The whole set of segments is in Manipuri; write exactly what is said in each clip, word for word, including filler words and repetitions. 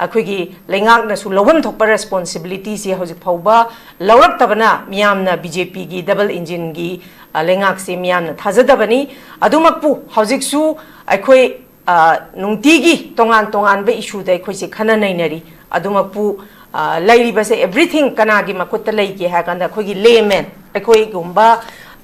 ꯑꯩꯈꯣꯏꯒꯤ ꯂꯩꯉꯥꯛꯅꯁꯨ ꯂꯧꯐꯝ ꯊꯣꯛꯄ ꯔꯦꯁꯄꯣꯟꯁꯤꯕꯤꯂꯤꯇꯤꯁꯤ ꯍꯧꯖꯤꯛ ꯐꯥꯎꯕ ꯂꯧꯔꯛꯇꯕꯅ ꯃꯤꯌꯥꯝꯅ ꯕꯤ ꯖꯦ ꯄꯤꯒꯤ ꯗꯕꯜ ꯏꯟꯖꯤꯟꯒꯤ, ꯑ, ꯂꯩꯉꯥꯛꯁꯤ ꯃꯤꯌꯥꯝꯅ ꯊꯥꯖꯗꯕꯅꯤ꯫ ꯑꯗꯨꯃꯛꯄꯨ ꯍꯧꯖꯤꯛꯁꯨ ꯑꯩꯈꯣꯏ, ꯑ, ꯅꯨꯡꯇꯤꯒꯤ ꯇꯣꯉꯥꯟ ꯇꯣꯉꯥꯟꯕ ꯏꯁꯨꯗ ꯑꯩꯈꯣꯏꯁꯦ ꯈꯟꯅ ꯅꯩꯅꯔꯤ꯫ ꯑꯗꯨꯃꯛꯄꯨ, ꯑ, ꯂꯩꯔꯤꯕꯁꯦ ꯑꯦꯚ꯭ꯔꯤꯊꯤꯡ ꯀꯅꯥꯒꯤ ꯃꯈꯨꯠꯇ ꯂꯩꯒꯦ ꯍꯥꯏꯔ ꯀꯥꯟꯗ ꯑꯩꯈꯣꯏꯒꯤ ꯂꯦꯃꯦꯟ, ꯑꯩꯈꯣꯏꯒꯨꯝꯕ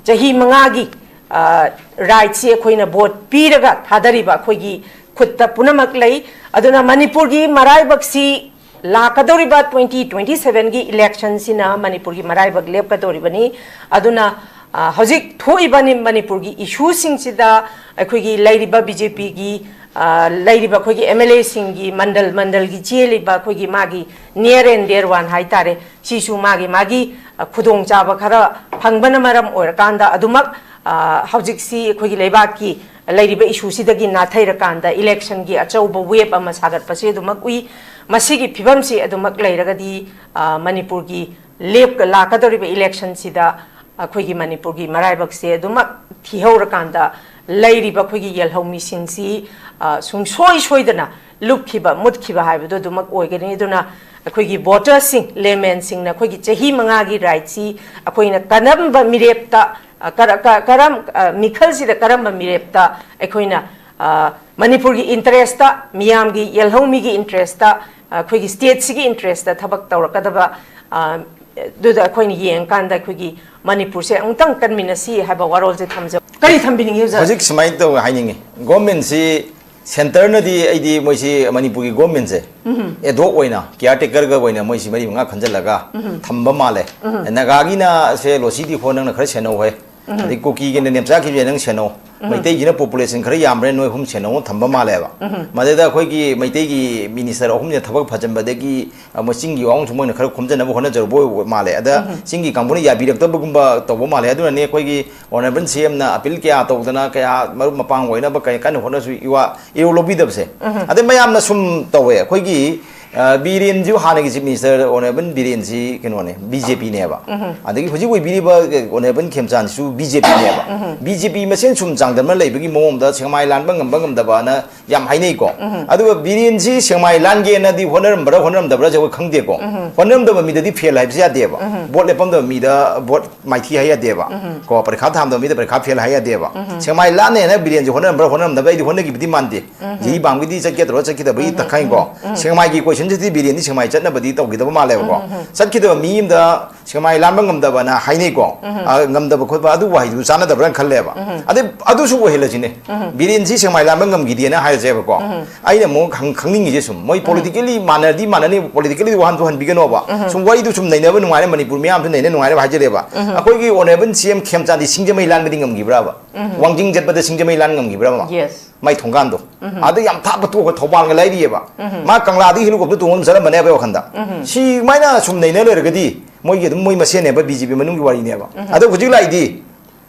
ꯆꯍꯤ ꯃꯉꯥꯒꯤ, ꯑ, ꯔꯥꯏꯠꯁꯤ ꯑꯩꯈꯣꯏꯅ ꯚꯣꯠ ꯄꯤꯔꯒ ꯊꯥꯗꯔꯤꯕ ꯑꯩꯈꯣꯏꯒꯤ ꯈꯨꯠꯇ ꯄꯨꯝꯅꯃꯛ ꯂꯩ꯫ ꯑꯗꯨꯅ ꯃꯅꯤꯄꯨꯔꯒꯤ ꯃꯔꯥꯏꯕꯛꯁꯤ ꯂꯥꯛꯀꯗꯧꯔꯤꯕ ꯇ꯭ꯋꯦꯟꯇꯤ ꯇ꯭ꯋꯦꯟꯇꯤ ꯁꯚꯦꯟꯒꯤ ꯏꯂꯦꯛꯁꯟꯁꯤꯅ ꯃꯅꯤꯄꯨꯔꯒꯤ ꯃꯔꯥꯏꯕꯛ ꯂꯦꯞꯀꯗꯧꯔꯤꯕꯅꯤ꯫ ꯑꯗꯨꯅ, ꯑ, ꯍꯧꯖꯤꯛ ꯊꯣꯛꯏꯕ ꯅꯤ-, ꯃꯅꯤꯄꯨꯔꯒꯤ ꯏꯁꯨꯁꯤꯡꯁꯤꯗ ꯑꯩꯈꯣꯏꯒꯤ ꯂꯩꯔꯤꯕ ꯕꯤ ꯖꯦ ꯄꯤꯒꯤ, ꯑ, ꯂꯩꯔꯤꯕ ꯑꯩꯈꯣꯏꯒꯤ ꯑꯦꯝ ꯑꯦꯜ ꯑꯦꯁꯤꯡꯒꯤ ꯃꯟꯗꯜ ꯃꯟꯗꯜꯒꯤ ꯆꯦꯜꯂꯤꯕ ꯑꯩꯈꯣꯏꯒꯤ ꯃꯥꯒꯤ near and dear one ꯍꯥꯏꯇꯥꯔꯦ, ꯁꯤꯁꯨ ꯃꯥꯒꯤ ꯃꯥꯒꯤ, ꯑ, ꯈꯨꯗꯣꯡꯆꯥꯕ ꯈꯔ ꯐꯪꯕꯅ ꯃꯔꯝ ꯑꯣꯏꯔꯀꯥꯟꯗ ꯑꯗꯨꯃꯛ, ꯑ, ꯍꯧꯖꯤꯛꯁꯤ ꯑꯩꯈꯣꯏꯒꯤ ꯂꯩꯕꯥꯛꯀꯤ ꯂꯩꯔꯤꯕ ꯏꯁꯨꯁꯤꯗꯒꯤ ꯅꯥꯊꯩꯔꯀꯥꯟꯗ ꯏꯂꯦꯛꯁꯟꯒꯤ ꯑꯆꯧꯕ ꯋꯦꯕ ꯑꯃ ꯁꯥꯒꯠꯄꯁꯦ ꯑꯗꯨꯃꯛ ꯎꯏ꯫ ꯃꯁꯤꯒꯤ ꯐꯤꯕꯝꯁꯤ ꯑꯗꯨꯃꯛ ꯂꯩꯔꯒꯗꯤ, ꯑ, ꯃꯅꯤꯄꯨꯔꯒꯤ ꯂꯦꯞ-, ꯂꯥꯛꯀꯗꯧꯔꯤꯕ ꯏꯂꯦꯛꯁꯟꯁꯤꯗ ꯑꯩꯈꯣꯏꯒꯤ ꯃꯅꯤꯄꯨꯔꯒꯤ ꯃꯔꯥꯏꯕꯛꯁꯦ ꯑꯗꯨꯃꯛ ꯊꯤꯍꯧꯔꯀꯥꯟꯗ ꯂꯩꯔꯤꯕ ꯑꯩꯈꯣꯏꯒꯤ ꯌꯦꯜꯍꯧꯃꯤꯁꯤꯡꯁꯤ, ꯑ, ꯁꯨꯡꯁꯣꯏ ꯁꯣꯏꯗꯅ ꯂꯨꯞꯈꯤꯕ, ꯃꯨꯠꯈꯤꯕ ꯍꯥꯏꯕꯗꯣ ꯑꯗꯨꯃꯛ ꯑꯣꯏꯒꯅꯤ꯫ ꯑꯗꯨꯅ ꯑꯩꯈꯣꯏꯒꯤ ꯚꯣꯇꯔꯁꯤꯡ, ꯂꯦꯃꯦꯟꯁꯤꯡꯅ ꯑꯩꯈꯣꯏꯒꯤ ꯆꯍꯤ ꯃꯉꯥꯒꯤ ꯔꯥꯏꯠꯁꯤ ꯑꯩꯈꯣꯏꯅ ꯀꯔꯝꯕ ꯃꯤꯔꯦꯞꯇ, ꯑ, ꯀꯔ-, ꯀ-, ꯀꯔꯝ-, ꯑ, ꯃꯤꯈꯜꯁꯤꯗ ꯀꯔꯝꯕ ꯃꯤꯔꯦꯞꯇ ꯑꯩꯈꯣꯏꯅ, ꯑ, ꯃꯅꯤꯄꯨꯔꯒꯤ ꯏꯟꯇꯔꯦꯁꯇ, ꯃꯤꯌꯥꯝꯒꯤ, ꯌꯦꯜꯍꯧꯃꯤꯒꯤ ꯏꯟꯇꯔꯦꯁꯇ, ꯑ, ꯑꯩꯈꯣꯏꯒꯤ ꯁ꯭ꯇꯦꯠꯁꯤꯒꯤ ꯏꯟꯇꯔꯦꯁꯇ ꯊꯕꯛ ꯇꯧꯔꯛꯀꯗꯕ, ꯑ, ꯑꯗꯨꯗ ꯑꯩꯈꯣꯏꯅ ꯌꯦꯡꯉꯀꯥꯟꯗ ꯑꯩꯈꯣꯏꯒꯤ ꯃꯅꯤꯄꯨꯔꯁꯦ ꯑꯃꯨꯛꯇꯪ ꯀꯟꯃꯤꯟꯅꯁꯤ ꯍꯥꯏꯕ ꯋꯥꯔꯣꯜꯁꯦ ꯊꯝꯖꯕ꯫ ꯀꯔꯤ ꯊꯝꯕꯤꯅꯤꯡꯉꯤ, ꯑꯣꯖꯥ? ꯍꯧꯖꯤꯛ ꯁꯨꯃꯥꯏꯅ ꯇꯧꯋꯦ ꯍꯥꯏꯅꯤꯡꯉꯤ, ꯒꯣꯔꯃꯦꯟꯁꯤ, ꯁꯦꯟꯇꯔꯅꯗꯤ ꯑꯩꯗꯤ ꯃꯣꯏꯁꯤ ꯃꯅꯤꯄꯨꯔꯒꯤ ꯒꯣꯔꯃꯦꯟꯁꯦ ꯑꯦꯗꯣꯛ ꯑꯣꯏꯅ, ꯀꯤꯌꯥꯔ ꯇꯦꯀꯔꯒ ꯑꯣꯏꯅ ꯃꯣꯏꯁꯤ ꯃꯔꯤ ꯃꯉꯥ ꯈꯟꯖꯜꯂꯒ ꯊꯝꯕ ꯃꯥꯜꯂꯦ꯫ ꯅꯥꯒꯥꯒꯤꯅ ꯁꯦ ꯂꯣꯁꯤ ꯗꯤꯈꯣ ꯅꯪꯅ ꯈꯔ ꯁꯦꯟꯅꯧ ꯍꯥꯏ, ꯑꯗꯩ ꯀꯨꯀꯤꯒꯤꯅ ꯅꯦꯝꯆꯥ ꯈꯤꯕꯁꯦ ꯅꯪ ꯁꯦꯟꯅꯧ, ꯃꯩꯇꯩꯒꯤꯅ ꯄꯣꯄꯨꯂꯦꯁꯟ ꯈꯔ ꯌꯥꯝꯕꯅꯤꯅ ꯅꯣꯏ ꯑꯍꯨꯝ ꯁꯦꯟꯅꯧ ꯊꯝꯕ ꯃꯥꯜꯂꯦꯕ꯫ ꯃꯗꯨꯗ ꯑꯩꯈꯣꯏꯒꯤ ꯃꯩꯇꯩꯒꯤ ꯃꯤꯅꯤꯁꯇꯔ ꯑꯍꯨꯝꯁꯤꯅ ꯊꯕꯛ ꯐꯖꯟꯕꯗꯒꯤ, ꯑ, ꯃꯣꯏ ꯆꯤꯡꯒꯤ ꯋꯥꯍꯪꯁꯨ ꯃꯣꯏꯅ ꯈꯔ ꯈꯣꯝꯖꯅꯕ ꯍꯣꯠꯅꯖꯔꯨꯕ ꯑꯣꯏꯕ ꯃꯥꯜꯂꯦ꯫ ꯑꯗ ꯆꯤꯡꯒꯤ ꯀꯥꯡꯕꯨꯅ ꯌꯥꯕꯤꯔꯛꯇꯕꯒꯨꯝꯕ ꯇꯧꯕ ꯃꯥꯜꯂꯦ꯫ ꯑꯗꯨꯅꯅꯦ ꯑꯩꯈꯣꯏꯒꯤ ꯑꯣꯅꯔꯦꯕꯜ ꯁꯤ ꯑꯦꯝꯅ ꯑꯄꯤꯜ ꯀꯌꯥ ꯇꯧꯗꯅ, ꯀꯌꯥ ꯃꯔꯨꯞ ꯃꯄꯥꯡ ꯑꯣꯏꯅꯕ ꯀꯩ ꯀꯟꯅ ꯍꯣꯠꯅꯁꯨ ꯏꯋꯥ ꯏꯔꯧ ꯂꯧꯕꯤꯗꯕꯁꯦ꯫ ꯑꯗꯩ ꯃꯌꯥꯝꯅ ꯁꯨꯝ ꯇꯧꯋꯦ, ꯑꯩꯈꯣꯏꯒꯤ ꯕꯤꯔꯦꯟꯁꯤꯕꯨ ꯍꯥꯟꯅꯒꯤ ꯆꯤꯐ ꯃꯤꯅꯤꯁꯇꯔ ꯑꯣꯅꯔꯦꯕꯜ ꯕꯤꯔꯦꯟꯁꯤ ꯀꯩꯅꯣꯅꯦ, ꯕꯤ ꯖꯦ ꯄꯤꯅꯦꯕ꯫ ꯑꯗꯒꯤ ꯍꯧꯖꯤꯛ ꯑꯣꯏꯕꯤꯔꯤꯕ ꯑꯣꯅꯔꯦꯕꯜ ꯈꯦꯝꯆꯥꯟꯁꯤꯁꯨ ꯕꯤ ꯖꯦ ꯄꯤꯅꯦꯕ꯫ ꯕꯤ ꯖꯦ ꯄꯤ ꯃꯁꯦꯟ ꯁꯨꯝ ꯆꯥꯡꯗꯝꯅ ꯂꯩꯕꯒꯤ ꯃꯑꯣꯡꯗ ꯁꯦꯛꯃꯥꯏ ꯂꯥꯟꯕ ꯉꯝꯕ ꯉꯝꯗꯕꯅ ꯌꯥꯝ ꯍꯥꯏꯅꯩꯀꯣ꯫ ꯑꯗꯨꯒ ꯕꯤꯔꯦꯟꯁꯤ ꯁꯦꯛꯃꯥꯏ ꯂꯥꯟꯒꯦꯅꯗꯤ ꯍꯣꯠꯅꯔꯝꯕ꯭ꯔꯥ ꯍꯣꯠꯅꯔꯝꯗꯕ꯭ꯔꯥꯁꯦ ꯑꯩꯈꯣꯏ ꯈꯪꯗꯦꯀꯣ꯫ ꯍꯣꯠꯅꯔꯝꯗꯕ ꯃꯤꯗꯗꯤ ꯐꯦꯜ ꯍꯥꯏꯕꯁꯤ ꯌꯥꯗꯦꯕ꯫ ꯚꯣꯠ ꯂꯦꯞꯄꯝꯗꯕ ꯃꯤꯗ ꯚꯣꯠ ꯃꯥꯏꯊꯤ ꯍꯥꯏ ꯌꯥꯗꯦꯕ꯫ ꯀꯣ, ꯄꯔꯤꯈꯥ ꯊꯥꯝꯗꯕ ꯃꯤꯗ ꯄꯔꯤꯈꯥ ꯐꯦꯜ ꯍꯥꯏ ꯌꯥꯗꯦꯕ꯫ ꯁꯦꯛꯃꯥꯏ ꯂꯥꯟꯅꯦꯅ ꯕꯤꯔꯦꯟꯁꯤ ꯍꯣꯠꯅꯔꯝꯕ꯭ꯔꯥ ꯍꯣꯠꯅꯔꯝꯗꯕ꯭ꯔꯥ ꯑꯩꯗꯤ ꯍꯣꯠꯅꯈꯤꯕꯗꯤ ꯃꯥꯟꯗꯦ꯫ ꯖꯤꯔꯤ ꯄꯥꯝꯒꯤꯗꯤ ꯆꯠꯀꯦ ꯇꯧꯔ ꯆꯠꯈꯤꯗꯕꯒꯤ ꯈꯪꯉꯤꯀꯣ꯫ ꯁꯦꯛꯃꯥꯏꯒꯤ ꯀꯣꯏꯁꯟꯁꯤꯗꯤ ꯕꯤꯔꯦꯟꯗꯤ ꯁꯦꯛꯃꯥꯏ ꯆꯠꯅꯕꯗꯤ ꯇꯧꯈꯤꯗꯕ ꯃꯥꯜꯂꯦꯕꯀꯣ꯫ ꯆꯠꯈꯤꯗꯕ ꯃꯤ ꯑꯃꯗ ꯁꯦꯛꯃꯥꯏ ꯂꯥꯟꯕ ꯉꯝꯗꯕꯅ ꯍꯥꯏꯅꯩꯀꯣ꯫ ꯎꯝ꯫ ꯑ, ꯉꯝꯗꯕ ꯈꯣꯠꯄ ꯑꯗꯨ ꯋꯥꯍꯩꯗꯨ ꯆꯥꯟꯅꯗꯕ꯭ꯔꯥꯅ ꯈꯜꯂꯦꯕ꯫ ꯎꯝ꯫ ꯑꯗꯩ ꯑꯗꯨꯁꯨ ꯑꯣꯏꯍꯜꯂꯁꯤꯅꯦ꯫ ꯎꯝ꯫ ꯕꯤꯔꯦꯟꯁꯤ ꯁꯦꯛꯃꯥꯏ ꯂꯥꯟꯕ ꯉꯝꯈꯤꯗꯦꯅ ꯍꯥꯏꯔꯁꯦꯕꯀꯣ꯫ ꯎꯝ꯫ ꯑꯩꯅ ꯑꯃꯨꯛ ꯈꯪ-, ꯈꯪꯅꯤꯡꯉꯤꯁꯦ ꯁꯨꯝ ꯃꯣꯏ ꯎꯝ꯫ Politically ꯃꯥꯟꯅꯔꯗꯤ ꯃꯥꯟꯅꯅꯤ, politically ꯋꯥꯍꯟ ꯊꯣꯛꯍꯟꯕꯤꯒꯅꯣꯕ꯫ ꯎꯝ꯫ ꯁꯨꯝ ꯋꯥꯔꯤꯗꯨ ꯁꯨꯝ ꯅꯩꯅꯕ ꯅꯨꯡꯉꯥꯏꯔꯦ, ꯃꯅꯤꯄꯨꯔ ꯃꯤꯌꯥꯝꯁꯨ ꯅꯩꯅ ꯅꯨꯡꯉꯥꯏꯔꯦꯕ ꯍꯥꯏꯖꯔꯦꯕ꯫ ꯎꯝ꯫ ꯑꯩꯈꯣꯏꯒꯤ ꯑꯣꯅꯔꯦꯕꯜ ꯁꯤ ꯑꯦꯝ ꯈꯦꯝꯆꯥꯟꯗꯤ ꯁꯤꯡꯖꯃꯩ ꯂꯥꯟꯕꯗꯤ ꯉꯝꯈꯤꯕ꯭ꯔꯕ? ꯎꯝ꯫ ꯋꯥꯡꯖꯤꯡ ꯆꯠꯄꯗ ꯁꯤꯡꯖꯃꯩ ꯂꯥꯟ ꯉꯝꯈꯤꯕ꯭ꯔꯕ? Yes꯫ ꯃꯥꯏ ꯊꯣꯡꯒꯥꯟꯗꯣ꯫ ꯎꯝ꯫ ꯑꯗ ꯌꯥꯝ ꯊꯥꯞꯄ ꯇꯣꯛꯈ꯭ꯔ ꯊꯧꯕꯥꯜꯒ ꯂꯩꯔꯤꯑꯕ꯫ ꯎꯝ꯫ ꯃꯥ ꯀꯪꯂꯥꯗꯒꯤ ꯍꯦꯂꯤꯀꯣꯞꯇꯔ ꯇꯣꯡꯉ ꯑꯗꯨꯝ ꯆꯠꯂꯝꯕꯅꯦꯕ ꯋꯥꯈꯟꯗ꯫ ꯎꯝ꯫ ꯁꯤ ꯃꯥꯏꯅ ꯁꯨꯝ ꯅꯩꯅ ꯂꯩꯔꯒꯗꯤ ꯃꯣꯏꯒꯤ ꯑꯗꯨꯝ ꯃꯣꯏ ꯃꯁꯦꯟꯅꯦꯕ ꯕꯤ ꯖꯦ ꯄꯤ ꯃꯅꯨꯡꯒꯤ ꯋꯥꯔꯤꯅꯦꯕ꯫ ꯎꯝ꯫ ꯑꯗꯣ ꯍꯧꯖꯤꯛ ꯂꯥꯛꯏꯗꯤ,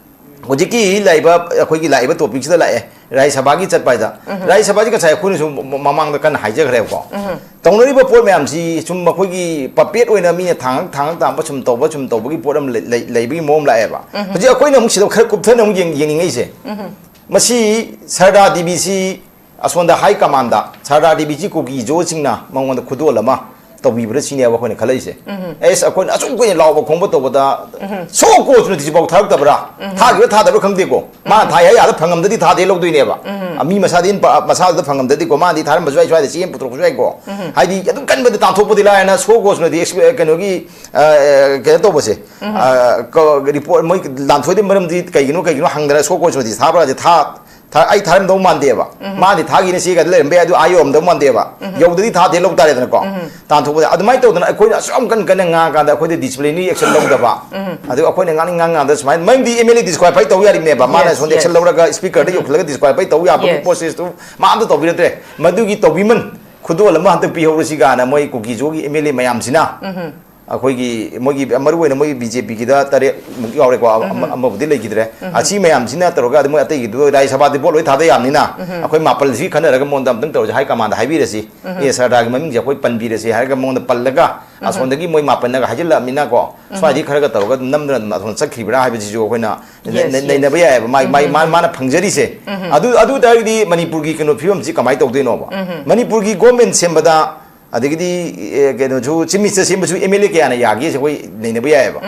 ꯍꯧꯖꯤꯛꯀꯤ ꯂꯥꯛꯏꯕ, ꯑꯩꯈꯣꯏꯒꯤ ꯂꯥꯛꯏꯕ ꯇꯣꯄꯤꯛꯁꯤꯗ ꯂꯥꯛꯑꯦ, ꯔꯥꯖ꯭ꯌ ꯁꯚꯥꯒꯤ ꯆꯠꯄ ꯍꯥꯏꯗ꯫ ꯎꯝ꯫ ꯔꯥꯖ꯭ꯌ ꯁꯚꯥꯁꯤ ꯉꯁꯥꯏ ꯑꯩꯈꯣꯏꯅꯁꯨ ꯃ-, ꯃꯃꯥꯡꯗ ꯀꯟꯅ ꯍꯥꯏꯖꯈ꯭ꯔꯦꯕꯀꯣ꯫ ꯎꯝ꯫ ꯇꯧꯅꯔꯤꯕ ꯄꯣꯠ ꯃꯌꯥꯝꯁꯤ ꯁꯨꯝ ꯃꯈꯣꯏꯒꯤ ꯄꯄꯦꯠ ꯑꯣꯏꯅ ꯃꯤꯅ ꯊꯥꯡꯉꯛ ꯊꯥꯡꯉꯛ ꯇꯥꯝꯕ ꯁꯨꯝ ꯇꯧꯕ, ꯁꯨꯝ ꯇꯧꯕꯒꯤ ꯄꯣꯠ ꯑꯃ ꯂꯩ-, ꯂꯩ-, ꯂꯩꯕꯒꯤ ꯃꯑꯣꯡ ꯂꯥꯛꯑꯦꯕ꯫ ꯎꯝ꯫ ꯍꯧꯖꯤꯛ ꯑꯩꯈꯣꯏꯅ ꯑꯃꯨꯛ ꯁꯤꯗ ꯈꯔ ꯀꯨꯞꯊꯅ ꯑꯃꯨꯛ ꯌꯦꯡ-, ꯌꯦꯡꯅꯤꯡꯉꯛꯏꯁꯦ꯫ ꯎꯝ꯫ ꯃꯁꯤ ꯁꯔꯗꯥ ꯗꯦꯕꯤꯁꯤ ꯑꯁꯣꯝꯗ ꯍꯥꯏ ꯀꯃꯥꯟꯗ ꯁꯔꯗꯥ ꯗꯦꯕꯤꯁꯤ ꯀꯨꯀꯤ ꯖꯣꯁꯤꯡꯅ ꯃꯉꯣꯟꯗ ꯈꯨꯗꯣꯜ ꯑꯃ ꯇꯧꯕꯤꯕ꯭ꯔꯥ ꯁꯤꯅꯦꯕ ꯑꯩꯈꯣꯏꯅ ꯈꯜꯂꯛꯏꯁꯦ꯫ ꯎꯝ꯫ ꯑꯦꯁ, ꯑꯩꯈꯣꯏꯅ ꯑꯁꯨꯛ ꯀꯨꯏꯅ ꯂꯥꯎꯕ ꯈꯣꯡꯕ ꯇꯧꯕꯗ ꯎꯝ꯫ ꯁꯣ ꯀꯣꯁ ꯅꯣꯇꯤꯁ ꯐꯥꯎ ꯊꯥꯔꯛꯇꯕ꯭ꯔꯥ? ꯎꯝ꯫ ꯊꯥꯈꯤꯕ꯭ꯔꯥ ꯊꯥꯗꯕ꯭ꯔꯥ ꯈꯪꯗꯦꯀꯣ꯫ ꯃꯥꯅ ꯎꯝ꯫ ꯊꯥꯏ ꯍꯥꯏ ꯑꯗ ꯐꯪꯉꯝꯗꯗꯤ ꯊꯥꯗꯦ ꯂꯧꯗꯣꯏꯅꯦꯕ꯫ ꯎꯝ꯫ ꯑ, ꯃꯤ ꯃꯁꯥꯗꯤ ꯄ-, ꯃꯁꯥꯗꯨꯗ ꯐꯪꯉꯝꯗꯗꯤꯀꯣ, ꯃꯥꯅꯗꯤ ꯊꯥꯔꯝꯕꯁꯨ ꯌꯥꯏ, ꯁ꯭ꯋꯥꯏꯗ ꯆꯦ ꯑꯃ ꯄꯨꯊꯣꯔꯛꯄꯁꯨ ꯌꯥꯏꯀꯣ꯫ ꯎꯝ꯫ ꯍꯥꯏꯗꯤ ꯑꯗꯨꯝ ꯀꯟꯕꯗ ꯇꯥꯟꯊꯣꯛꯄꯗꯤ ꯂꯥꯏꯔꯅ ꯁꯣ ꯀꯣꯁ ꯅꯣꯇꯤꯁ ꯑꯦꯛꯁ-, ꯑ, ꯀꯩꯅꯣꯒꯤ, ꯑ, ꯎꯝ꯫ ꯑ, ꯀ-, ꯔꯤꯄꯣꯔꯠ ꯃꯣꯏ ꯂꯥꯟꯊꯣꯏꯗ ꯃꯔꯝꯗꯤ ꯀꯩꯒꯤꯅꯣ, ꯀꯩꯒꯤꯅꯣ ꯍꯪꯗꯅ ꯁꯣ ꯀꯣꯁ ꯅꯣꯇꯤꯁ ꯊꯥꯕ꯭ꯔꯥ? ꯊꯥ-, ꯊꯥ-, ꯑꯩ ꯊꯥꯔꯝꯗꯧ ꯃꯥꯟꯗꯦꯕ꯫ ꯎꯝ꯫ ꯃꯥꯗꯤ ꯊꯥꯒꯤꯅ ꯁꯤ ꯀꯥꯏꯗ ꯂꯩꯔꯝꯕ ꯌꯥꯏ, ꯑꯗꯨ ꯑꯥ ꯌꯧꯔꯝꯗꯧ ꯃꯥꯟꯗꯦꯕ꯫ ꯎꯝ꯫ ꯌꯧꯗꯗꯤ ꯊꯥꯗꯦ ꯂꯧ ꯇꯥꯔꯦꯗꯅꯀꯣ꯫ ꯎꯝ꯫ ꯇꯥꯟꯊꯣꯛꯄꯗ ꯑꯗꯨꯃꯥꯏꯅ ꯇꯧꯗꯅ ꯑꯩꯈꯣꯏꯅ ꯑꯁꯨꯛ ꯌꯥꯝ ꯀꯟ ꯀꯟꯅ ꯉꯥꯡꯉꯀꯥꯟꯗ ꯑꯩꯈꯣꯏꯗ ꯗꯤꯁꯤꯄ꯭ꯂꯤꯅꯔꯤ ꯑꯦꯛꯁꯟ ꯂꯧꯗꯕ꯫ ꯎꯝ꯫ ꯑꯗꯨ ꯑꯩꯈꯣꯏꯅ ꯉꯥꯡꯅꯤꯡ ꯉꯥꯡ ꯉꯥꯡꯗ ꯁꯨꯃꯥꯏꯅ ꯃꯔꯝꯗꯤ ꯑꯦꯝ ꯑꯦꯜ ꯑꯦ ꯗꯤꯁꯀ꯭ꯋꯥꯂꯤꯐꯥꯏ ꯇꯧ ꯌꯥꯔꯤꯕꯅꯦꯕ꯫ ꯃꯥꯅ Yes, ꯁꯣꯝꯗ ꯑꯦꯛꯁꯟ yes. ꯂꯧꯔꯒ ꯁ꯭ꯄꯤꯀꯔꯗ ꯎꯝ꯫ ꯌꯧꯈꯠꯂꯒ ꯗꯤꯁꯀ꯭ꯋꯥꯂꯤꯐꯥꯏ ꯇꯧ ꯌꯥꯕꯒꯤ Yes. ꯄ꯭ꯔꯣꯁꯦꯁꯇꯨ ꯃꯥ ꯑꯝꯇ ꯇꯧꯕꯤꯔꯛꯇ꯭ꯔꯦ꯫ ꯃꯗꯨꯒꯤ ꯇꯧꯕꯤꯃꯟ ꯈꯨꯗꯣꯜ ꯑꯃ ꯍꯟꯗꯛ ꯄꯤꯍꯧꯔꯁꯤ ꯀꯥꯏꯅ ꯃꯣꯏ ꯀꯨꯀꯤꯖꯣꯒꯤ ꯑꯦꯝ ꯑꯦꯜ ꯑꯦ ꯃꯌꯥꯝꯁꯤꯅ ꯎꯝ꯫ ꯑꯩꯈꯣꯏꯒꯤ ꯃꯣꯏꯒꯤ ꯃꯔꯨ ꯑꯣꯏꯅ ꯃꯣꯏꯒꯤ ꯕꯤ ꯖꯦ ꯄꯤꯒꯤꯗ ꯇꯔꯦꯠꯃꯨꯛ ꯌꯥꯎꯔꯦꯀꯣ, ꯑꯃ- ꯑꯃꯕꯨꯗꯤ ꯂꯩꯈꯤꯗ꯭ꯔꯦ꯫ ꯑꯁꯤ ꯃꯌꯥꯝꯁꯤꯅ ꯇꯧꯔꯒ ꯑꯗꯨ ꯃꯣꯏ ꯑꯇꯩꯒꯤꯗꯨ ꯔꯥꯖ꯭ꯌ ꯁꯚꯥꯗꯤ ꯚꯣꯠ ꯂꯣꯏ ꯊꯥꯗ ꯌꯥꯕꯅꯤꯅ, ꯑꯩꯈꯣꯏ ꯃꯥꯄꯜꯁꯤ ꯈꯟꯅꯔꯒ ꯃꯉꯣꯟꯗ ꯑꯝꯇꯪ ꯇꯧꯔꯁꯤ, ꯍꯥꯏ ꯀꯃꯥꯟꯗ ꯍꯥꯏꯕꯤꯔꯁꯤ, ꯑꯦ ꯁꯔꯗꯥꯒꯤ ꯃꯃꯤꯡꯁꯦ ꯑꯩꯈꯣꯏ ꯄꯟꯕꯤꯔꯁꯤ ꯍꯥꯏꯔꯒ ꯃꯉꯣꯟꯗ ꯄꯜꯂꯒ, ꯑꯁꯣꯝꯗꯒꯤ ꯃꯣꯏ ꯃꯥꯄꯜꯅꯒ ꯍꯥꯏꯖꯤꯜꯂꯛꯑꯃꯤꯅꯀꯣ, ꯁ꯭ꯋꯥꯏꯗꯒꯤ ꯈꯔꯒ ꯇꯧꯔꯒ ꯑꯗꯨꯝ ꯅꯝꯗꯅ ꯑꯗꯨꯝ ꯑꯁꯣꯝ ꯆꯠꯈ꯭ꯔꯤꯕ꯭ꯔꯥ ꯍꯥꯏꯕꯁꯤꯁꯨ ꯑꯩꯈꯣꯏꯅ ꯅ- Yes, ꯅ- yes. ꯅꯩꯅꯕ ꯌꯥꯏꯑꯕ, ꯃꯥꯏ- ꯃꯥꯏ- ꯃꯥ- ꯃꯥꯅ ꯐꯪꯖꯔꯤꯁꯦ꯫ ꯑꯗꯨ ꯑꯗꯨ ꯇꯥꯔꯒꯗꯤ ꯃꯅꯤꯄꯨꯔꯒꯤ ꯀꯩꯅꯣ ꯐꯤꯕꯝꯁꯤ ꯀꯃꯥꯏꯅ ꯇꯧꯗꯣꯏꯅꯣꯕ? ꯃꯅꯤꯄꯨꯔꯒꯤ ꯒꯣꯔꯃꯦꯟ ꯁꯦꯝꯕꯗ, ꯑꯗꯒꯤꯗꯤ, ꯑꯦ, ꯀꯩꯅꯣꯁꯨ, ꯆꯤꯞ ꯃꯤꯅꯤꯁꯇꯔ ꯁꯦꯝꯕꯁꯨ ꯑꯦꯝ ꯑꯦꯜ ꯑꯦ ꯀꯌꯥꯅ ꯌꯥꯒꯦꯁꯦ ꯑꯩꯈꯣꯏ ꯅꯩꯅꯕ ꯌꯥꯏꯑꯕ꯫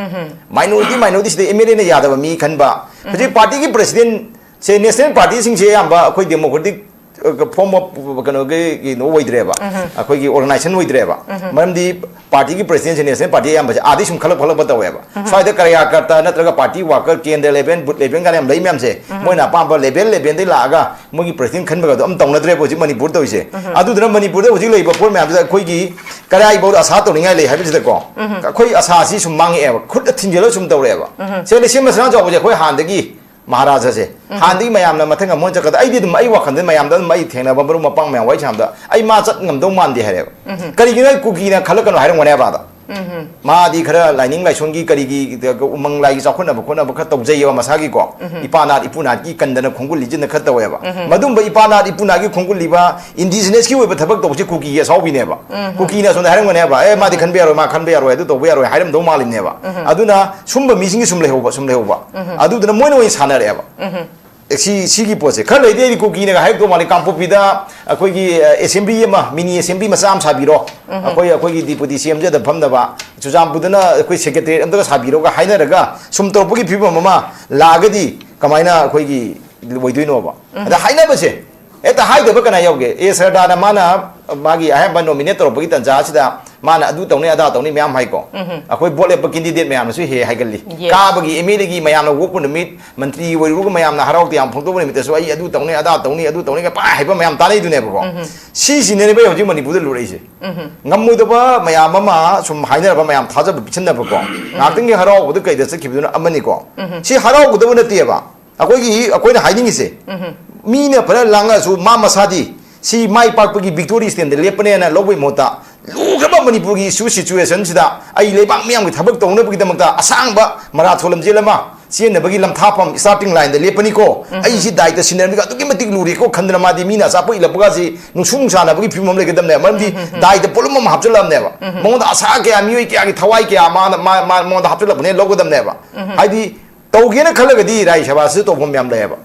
ꯃꯥꯏꯅꯣꯔꯤꯇꯤ ꯃꯥꯏꯅꯣꯔꯤꯇꯤꯁꯤꯗ ꯑꯦꯝ ꯑꯦꯜ ꯑꯦꯅ ꯌꯥꯗꯕ ꯃꯤ ꯈꯟꯕ꯫ ꯍꯧꯖꯤꯛ ꯄꯥꯔꯇꯤꯒꯤ ꯄ꯭ꯔꯁꯤꯗꯦꯟꯁꯦ, ꯅꯦꯁꯅꯦꯜ ꯄꯥꯔꯇꯤꯁꯤꯡꯁꯦ ꯑꯌꯥꯝꯕ ꯑꯩꯈꯣꯏ ꯗꯦꯃꯣꯀ꯭ꯔꯦꯇꯤꯛ, ꯑ, ꯐꯣꯔꯝ ꯑꯣꯐ ꯀꯩꯅꯣꯒꯤ ꯀꯩꯅꯣ ꯑꯣꯏꯗ꯭ꯔꯦꯕ, ꯑꯩꯈꯣꯏꯒꯤ ꯑꯣꯔꯒꯅꯥꯏꯖꯦꯁꯟ ꯑꯣꯏꯗ꯭ꯔꯦꯕ꯫ ꯃꯔꯝꯗꯤ ꯄꯥꯔꯇꯤꯒꯤ ꯄ꯭ꯔꯁꯤꯗꯦꯟꯁꯦ, ꯅꯦꯁꯅꯦꯜ ꯄꯥꯔꯇꯤ ꯑꯌꯥꯝꯕꯁꯦ ꯑꯥꯗꯩ ꯁꯨꯝ ꯈꯜꯂꯛ ꯈꯜꯂꯛꯄ ꯇꯧꯋꯦꯕ꯫ ꯁ꯭ꯋꯥꯏꯗ ꯀꯔꯌꯥꯀꯔꯇ ꯅꯠꯇ꯭ꯔꯒ ꯄꯥꯔꯇꯤ ꯋꯥꯔꯀꯔ, ꯀꯦꯟꯗ꯭ꯔ ꯂꯦꯚꯦꯜ, ꯕꯨꯊ ꯂꯦꯚꯦꯜ ꯀꯥꯏꯅ ꯌꯥꯝ ꯂꯩ ꯃꯌꯥꯝꯁꯦ, ꯃꯣꯏꯅ ꯑꯄꯥꯝꯕ ꯂꯦꯚꯦꯜ ꯂꯦꯚꯦꯜꯗꯩ ꯂꯥꯛꯑꯒ ꯃꯣꯏꯒꯤ ꯄ꯭ꯔꯁꯤꯗꯦꯟ ꯈꯟꯕꯒꯗꯣ ꯑꯝ ꯇꯧꯅꯗ꯭ꯔꯦꯕ ꯍꯧꯖꯤꯛ ꯃꯅꯤꯄꯨꯔ ꯇꯧꯔꯤꯁꯦ꯫ ꯑꯗꯨꯗꯨꯅ ꯃꯅꯤꯄꯨꯔꯗ ꯍꯧꯖꯤꯛ ꯂꯩꯔꯤꯕ ꯄꯣꯠ ꯃꯌꯥꯝꯁꯤꯗ ꯑꯩꯈꯣꯏꯒꯤ ꯀꯔꯥꯏꯐꯥꯎꯗ ꯑꯁꯥ ꯇꯧꯅꯤꯡꯉꯥꯏ ꯂꯩ ꯍꯥꯏꯕꯁꯤꯗꯀꯣ, ꯑꯩꯈꯣꯏ ꯑꯁꯥꯁꯤ ꯁꯨꯝ ꯃꯥꯡꯉꯛꯑꯦꯕ, ꯈꯨꯠ ꯊꯤꯟꯖꯤꯜꯂꯒ ꯁꯨꯝ ꯇꯧꯔꯛꯑꯦꯕ꯫ ꯁꯦ, ꯂꯤꯁꯤꯡ ꯑꯃ ꯆꯥꯝꯃꯉꯥ ꯆꯥꯎꯕꯁꯦ ꯑꯩꯈꯣꯏ ꯍꯥꯟꯅꯗꯒꯤ ꯃꯍꯥꯔꯥꯖꯥꯁꯦ, ꯍꯥꯟꯅꯗꯒꯤ ꯃꯌꯥꯝꯅ ꯃꯊꯪ ꯑꯃꯨꯛ ꯍꯟ ꯆꯠꯀꯗ, ꯑꯩꯗꯤ ꯑꯗꯨꯝ ꯑꯩ ꯋꯥꯈꯜꯗ ꯃꯌꯥꯝꯗ ꯑꯗꯨꯝ ꯑꯩ ꯊꯦꯡꯅꯕ ꯃꯔꯨꯞ ꯃꯄꯥꯡ ꯃꯌꯥꯝ ꯋꯥꯔꯤ ꯁꯥꯟꯅꯕꯗ ꯑꯩ ꯃꯥ ꯆꯠ ꯉꯝꯗꯧ ꯃꯥꯟꯗꯦ ꯍꯥꯏꯔꯦꯕ꯫ ꯀꯔꯤꯒꯤꯅꯣ? ꯑꯩ ꯀꯨꯀꯤꯅ ꯈꯜꯂꯛꯀꯅꯨ ꯍꯥꯏꯔꯝꯒꯅꯦꯕ ꯑꯗ꯫ ꯃꯥꯗꯤ ꯈꯔ ꯂꯥꯏꯅꯤꯡ ꯂꯥꯏꯁꯣꯟꯒꯤ ꯀꯔꯤꯒꯤ ꯎꯃꯪ ꯂꯥꯏꯒꯤ ꯆꯥꯎꯈꯠꯅꯕ ꯈꯣꯠꯅꯕ ꯈꯔ ꯇꯧꯖꯩꯌꯦꯕ ꯃꯁꯥꯒꯤꯀꯣ꯫ ꯏꯄꯥ ꯅꯥꯠ ꯏꯄꯨ ꯅꯥꯠꯀꯤ ꯀꯟꯗꯅ ꯈꯣꯡꯒꯨꯜ ꯂꯤꯖꯤꯟꯅ ꯈꯔ ꯇꯧꯋꯦꯕ꯫ ꯃꯗꯨꯝꯕ ꯏꯄꯥ ꯅꯥꯠ ꯏꯄꯨ ꯅꯥꯠꯀꯤ ꯈꯣꯡꯒꯨꯜ ꯂꯤꯕ, ꯏꯟꯗꯤꯖꯤꯅꯁꯀꯤ ꯑꯣꯏꯕ ꯊꯕꯛ ꯇꯧꯕꯁꯦ ꯀꯨꯀꯤꯒꯤ ꯑꯁꯥꯎꯕꯤꯅꯦꯕ꯫ ꯀꯨꯀꯤꯅ ꯑꯁꯣꯝꯗ ꯍꯥꯏꯔꯝꯒꯅꯦꯕ, "ꯑꯦ, ꯃꯥꯗꯤ ꯈꯟꯕ ꯌꯥꯔꯣꯏ, ꯃꯥ ꯈꯟꯕ ꯌꯥꯔꯣꯏ, ꯑꯗꯨ ꯇꯧꯕ ꯌꯥꯔꯣꯏ" ꯍꯥꯏꯔꯝꯗꯧ ꯃꯥꯜꯂꯤꯅꯦꯕ꯫ ꯑꯗꯨꯅ ꯁꯨꯝꯕ ꯃꯤꯁꯤꯡꯒꯤ ꯁꯨꯝ ꯂꯩꯍꯧꯕ, ꯁꯨꯝ ꯂꯩꯍꯧꯕ꯫ ꯑꯗꯨꯗꯨꯅ ꯃꯣꯏꯅ ꯑꯣꯏꯅ ꯁꯥꯟꯅꯔꯛꯑꯦꯕ꯫ ꯑꯦ, ꯁꯤ, ꯁꯤꯒꯤ ꯄꯣꯠꯁꯦ ꯈꯔ ꯂꯩꯗꯤ ꯑꯩꯗꯤ ꯀꯨꯀꯤꯅꯒ ꯍꯥꯏꯔꯛꯇꯧ ꯃꯥꯜꯂꯤ꯫ ꯀꯥꯡꯄꯣꯛꯄꯤꯗ ꯑꯩꯈꯣꯏꯒꯤ, ꯑ, ꯑꯦꯁꯦꯝꯕ꯭ꯂꯤ ꯑꯃ, ꯃꯤꯅꯤ ꯑꯦꯁꯦꯝꯕ꯭ꯂꯤ ꯃꯆꯥ ꯑꯃ ꯁꯥꯕꯤꯔꯣ, ꯑꯩꯈꯣꯏ, ꯑꯩꯈꯣꯏꯒꯤ ꯗꯤꯄꯨꯇꯤ ꯁꯤ ꯑꯦꯝꯁꯦ ꯑꯗ ꯐꯝꯅꯕ, ꯆꯨꯔꯆꯥꯟꯄꯨꯔꯗꯅ ꯑꯩꯈꯣꯏ ꯁꯦꯀ꯭ꯔꯦꯇꯔꯤꯌꯦꯠ ꯑꯝꯇꯒ ꯁꯥꯕꯤꯔꯣꯒ ꯍꯥꯏꯅꯔꯒ ꯁꯨꯝ ꯇꯧꯔꯛꯄꯒꯤ ꯐꯤꯕꯝ ꯑꯃ ꯂꯥꯛꯑꯒꯗꯤ ꯀꯃꯥꯏꯅ ꯑꯩꯈꯣꯏꯒꯤ ꯑꯣꯏꯗꯣꯏꯅꯣꯕ? ꯑꯗ ꯍꯥꯏꯅꯕꯁꯦ ꯍꯦꯛꯇ ꯍꯥꯏꯗꯕ ꯀꯅꯥ ꯌꯥꯎꯒꯦ? ꯑꯦ ꯁꯔꯗꯥꯅ ꯃꯥꯅ ꯃꯥꯒꯤ ꯑꯍꯥꯟꯕ ꯅꯣꯃꯤꯅꯦꯠ ꯇꯧꯔꯛꯄꯒꯤ ꯇꯟꯖꯥ ꯑꯁꯤꯗ ꯃꯥꯅ ꯑꯗꯨ ꯇꯧꯅꯤ, ꯑꯗꯥ ꯇꯧꯅꯤ ꯃꯌꯥꯝ ꯍꯥꯏꯀꯣ꯫ ꯑꯩꯈꯣꯏ ꯚꯣꯠ ꯂꯦꯞꯄ ꯀꯦꯟꯗꯤꯗꯦꯠ ꯃꯌꯥꯝꯅꯁꯨ ꯍꯦꯛ ꯍꯦꯛ ꯍꯥꯏꯒꯜꯂꯤ꯫ Yes. ꯀꯥꯕꯒꯤ ꯑꯦꯝ ꯑꯦꯜ ꯑꯦꯒꯤ ꯃꯌꯥꯝꯅ ꯑꯣꯛꯄ ꯅꯨꯃꯤꯠ, ꯃꯟꯇ꯭ꯔꯤ ꯑꯣꯏꯔꯨꯔꯒ ꯃꯌꯥꯝꯅ ꯍꯔꯥꯎ ꯇꯌꯥꯝ ꯐꯣꯡꯗꯣꯛꯄ ꯅꯨꯃꯤꯠꯇꯁꯨ ꯑꯩ ꯑꯗꯨ ꯇꯧꯅꯤ, ꯑꯗꯥ ꯇꯧꯅꯤ, ꯑꯗꯨ ꯇꯧꯅꯤ ꯄꯥꯏ ꯍꯥꯏꯕ ꯃꯌꯥꯝ ꯇꯥꯟꯅꯩꯗꯨꯅꯦꯕꯀꯣ꯫ ꯁꯤꯁꯤꯅꯅꯦꯕ ꯍꯧꯖꯤꯛ ꯃꯅꯤꯄꯨꯔꯗ ꯂꯨꯔꯛꯏꯁꯦ꯫ ꯉꯝꯃꯣꯏꯗꯕ ꯃꯌꯥꯝ ꯑꯃ ꯁꯨꯝ ꯍꯥꯏꯅꯔꯕ ꯃꯌꯥꯝ ꯊꯥꯖꯕ ꯄꯤꯁꯤꯟꯅꯕꯀꯣ꯫ ꯉꯥꯏꯍꯥꯛꯇꯪꯒꯤ ꯍꯔꯥꯎꯕꯗ ꯀꯩꯗ ꯆꯠꯈꯤꯕꯗꯨꯅ ꯑꯃꯅꯤꯀꯣ꯫ ꯁꯤ ꯍꯔꯥꯎꯒꯗꯕ ꯅꯠꯇꯦꯕ꯫ ꯑꯩꯈꯣꯏꯒꯤ, ꯑꯩꯈꯣꯏꯅ ꯍꯥꯏꯅꯤꯡꯉꯤꯁꯦ, ꯃꯤꯅ ꯐꯖꯅ ꯂꯥꯡꯉꯁꯨ ꯃꯥ ꯃꯁꯥꯗꯤ ꯁꯤ ꯃꯥꯏ ꯄꯥꯛꯄꯒꯤ ꯚꯤꯛꯇꯣꯔꯤ ꯁ꯭ꯇꯦꯟꯗ ꯂꯦꯞꯄꯅꯦꯅ ꯂꯧꯕꯒꯤ ꯃꯍꯨꯠꯇ ꯂꯨꯈ꯭ꯔꯕ ꯃꯅꯤꯄꯨꯔꯒꯤ ꯏꯁꯨ ꯁꯤꯆꯨꯋꯦꯁꯟꯁꯤꯗ ꯑꯩ ꯂꯩꯕꯥꯛ ꯃꯤꯌꯥꯝꯒꯤ ꯊꯕꯛ ꯇꯧꯅꯕꯒꯤꯗꯃꯛꯇ ꯑꯁꯥꯡꯕ ꯃꯔꯥꯊꯣꯟ ꯂꯝꯖꯦꯜ ꯑꯃ ꯆꯦꯟꯅꯕꯒꯤ ꯂꯝꯊꯥꯐꯝ ꯁ꯭ꯇꯥꯔꯇꯤꯡ ꯂꯥꯏꯟꯗ ꯂꯦꯞꯄꯅꯤꯀꯣ꯫ ꯑꯩ ꯁꯤ ꯗꯥꯏꯇ ꯁꯤꯟꯅꯔꯝꯃꯤꯒ ꯑꯗꯨꯛꯀꯤ ꯃꯇꯤꯛ ꯂꯨꯔꯦꯀꯣ ꯈꯟꯗꯅ ꯃꯥꯗꯤ ꯃꯤꯅ ꯑꯆꯥꯄꯣꯠ ꯏꯜꯂꯛꯄꯒꯁꯤ ꯅꯨꯡꯁꯨ ꯅꯨꯡꯁꯥꯅꯕꯒꯤ ꯐꯤꯕꯝ ꯑꯃ ꯂꯩꯒꯗꯕꯅꯦꯕ꯫ ꯃꯔꯝꯗꯤ ꯗꯥꯏꯇ ꯄꯣꯠꯂꯨꯝ ꯑꯃ ꯍꯥꯞꯆꯤꯜꯂꯛꯑꯕꯅꯦꯕ꯫ ꯃꯉꯣꯟꯗ ꯑꯁꯥ ꯀꯌꯥ, ꯃꯤꯑꯣꯏ ꯀꯌꯥꯒꯤ ꯊꯋꯥꯏ ꯀꯌꯥ ꯃꯥꯅ, ꯃꯥ-, ꯃꯥ-, ꯃꯉꯣꯟꯗ ꯍꯥꯞꯆꯤꯜꯂꯛꯄꯅꯦ ꯂꯧꯒꯗꯕꯅꯦꯕ꯫ ꯍꯥꯏꯗꯤ ꯇꯧꯒꯦꯅ ꯈꯜꯂꯒꯗꯤ ꯔꯥꯖ꯭ꯌ ꯁꯚꯥꯁꯤꯁꯨ ꯇꯧꯐꯝ ꯌꯥꯝ ꯂꯩꯌꯦꯕ꯫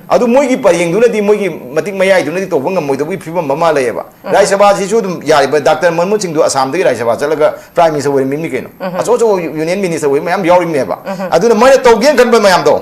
ꯑꯗꯨ ꯃꯣꯏꯒꯤ ꯄꯔꯦꯡꯗꯨꯅꯗꯤ, ꯃꯣꯏꯒꯤ ꯃꯇꯤꯛ ꯃꯌꯥꯏꯗꯨꯅꯗꯤ ꯇꯧꯕ ꯉꯝꯃꯣꯏꯗꯕꯒꯤ ꯐꯤꯕꯝ ꯑꯃ ꯂꯩꯌꯦꯕ꯫ ꯔꯥꯖ꯭ꯌ ꯁꯚꯥꯁꯤꯁꯨ ꯑꯗꯨꯝ ꯌꯥꯔꯤꯕ ꯗꯥꯛꯇꯔ ꯃꯟꯃꯣꯍꯟ ꯁꯤꯡꯗꯨ ꯑꯁꯥꯝꯗꯒꯤ ꯔꯥꯖ꯭ꯌ ꯁꯚꯥ ꯆꯠꯂꯒ ꯄ꯭ꯔꯥꯏꯝ ꯃꯤꯅꯤꯁꯇꯔ ꯑꯣꯏꯔꯝꯃꯤꯕꯅꯤ ꯀꯩꯅꯣ꯫ ꯑꯆꯧ ꯑꯆꯧꯕ ꯌꯨꯅꯤꯌꯟ ꯃꯤꯅꯤꯁꯇꯔ ꯑꯣꯏꯕ ꯃꯌꯥꯝ ꯌꯥꯎꯔꯤꯕꯅꯦꯕ꯫ ꯑꯗꯨꯅ ꯃꯣꯏꯅ ꯇꯧꯒꯦꯅ ꯈꯟꯕ ꯃꯌꯥꯝꯗꯣ,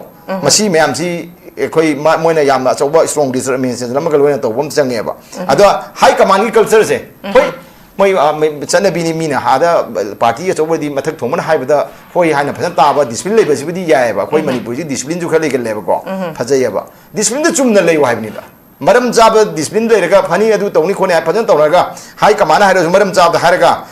ꯃꯁꯤ ꯃꯌꯥꯝꯁꯤ ꯑꯩꯈꯣꯏ ꯃ-, ꯃꯣꯏꯅ ꯌꯥꯝꯅ ꯑꯆꯧꯕ ꯏꯁꯇ꯭ꯔꯣꯡ ꯗꯤꯇꯔꯃꯤꯅꯦꯁꯟ ꯑꯃꯒ ꯂꯣꯏꯅ ꯇꯧꯕ ꯑꯃ ꯆꯪꯉꯦꯕ꯫ ꯑꯗꯣ ꯍꯥꯏ ꯀꯃꯥꯟꯒꯤ ꯀꯜꯆꯔꯁꯦ, ꯍꯣꯏ, ꯃꯣꯏ, ꯑ, ꯃꯣꯏ ꯆꯠꯅꯕꯤꯅꯤ, ꯃꯤꯅ ꯑꯥꯗ ꯄꯥꯔꯇꯤ ꯑꯆꯧꯕꯗꯤ ꯃꯊꯛ ꯊꯣꯡꯕꯅ ꯍꯥꯏꯕꯗ ꯍꯣꯏ ꯍꯥꯏꯅ ꯐꯖꯅ ꯇꯥꯕ, ꯗꯤꯁꯤꯄ꯭ꯂꯤꯟ ꯂꯩꯕꯁꯤꯕꯨꯗꯤ ꯌꯥꯏꯑꯕ꯫ ꯑꯩꯈꯣꯏ ꯃꯅꯤꯄꯨꯔꯁꯤ ꯗꯤꯁꯤꯄ꯭ꯂꯤꯟꯁꯨ ꯈꯔ ꯂꯩꯒꯜꯂꯦꯕꯀꯣ꯫ ꯐꯖꯩꯑꯕ꯫ ꯗꯤꯁꯤꯄ꯭ꯂꯤꯟꯗ ꯆꯨꯝꯅ ꯂꯩꯌꯨ ꯍꯥꯏꯕꯅꯤꯗ꯫ ꯃꯔꯝ ꯆꯥꯕ ꯗꯤꯁꯤꯄ꯭ꯂꯤꯟ ꯂꯩꯔꯒ ꯐꯅꯤ ꯑꯗꯨ ꯇꯧꯅꯤ ꯈꯣꯠꯅꯤ ꯍꯥꯏ ꯐꯖꯅ ꯇꯧꯔꯒ ꯍꯥꯏ ꯀꯃꯥꯟꯅ ꯍꯥꯏꯔꯁꯨ ꯃꯔꯝ ꯆꯥꯕꯗ ꯍꯥꯏꯔꯒ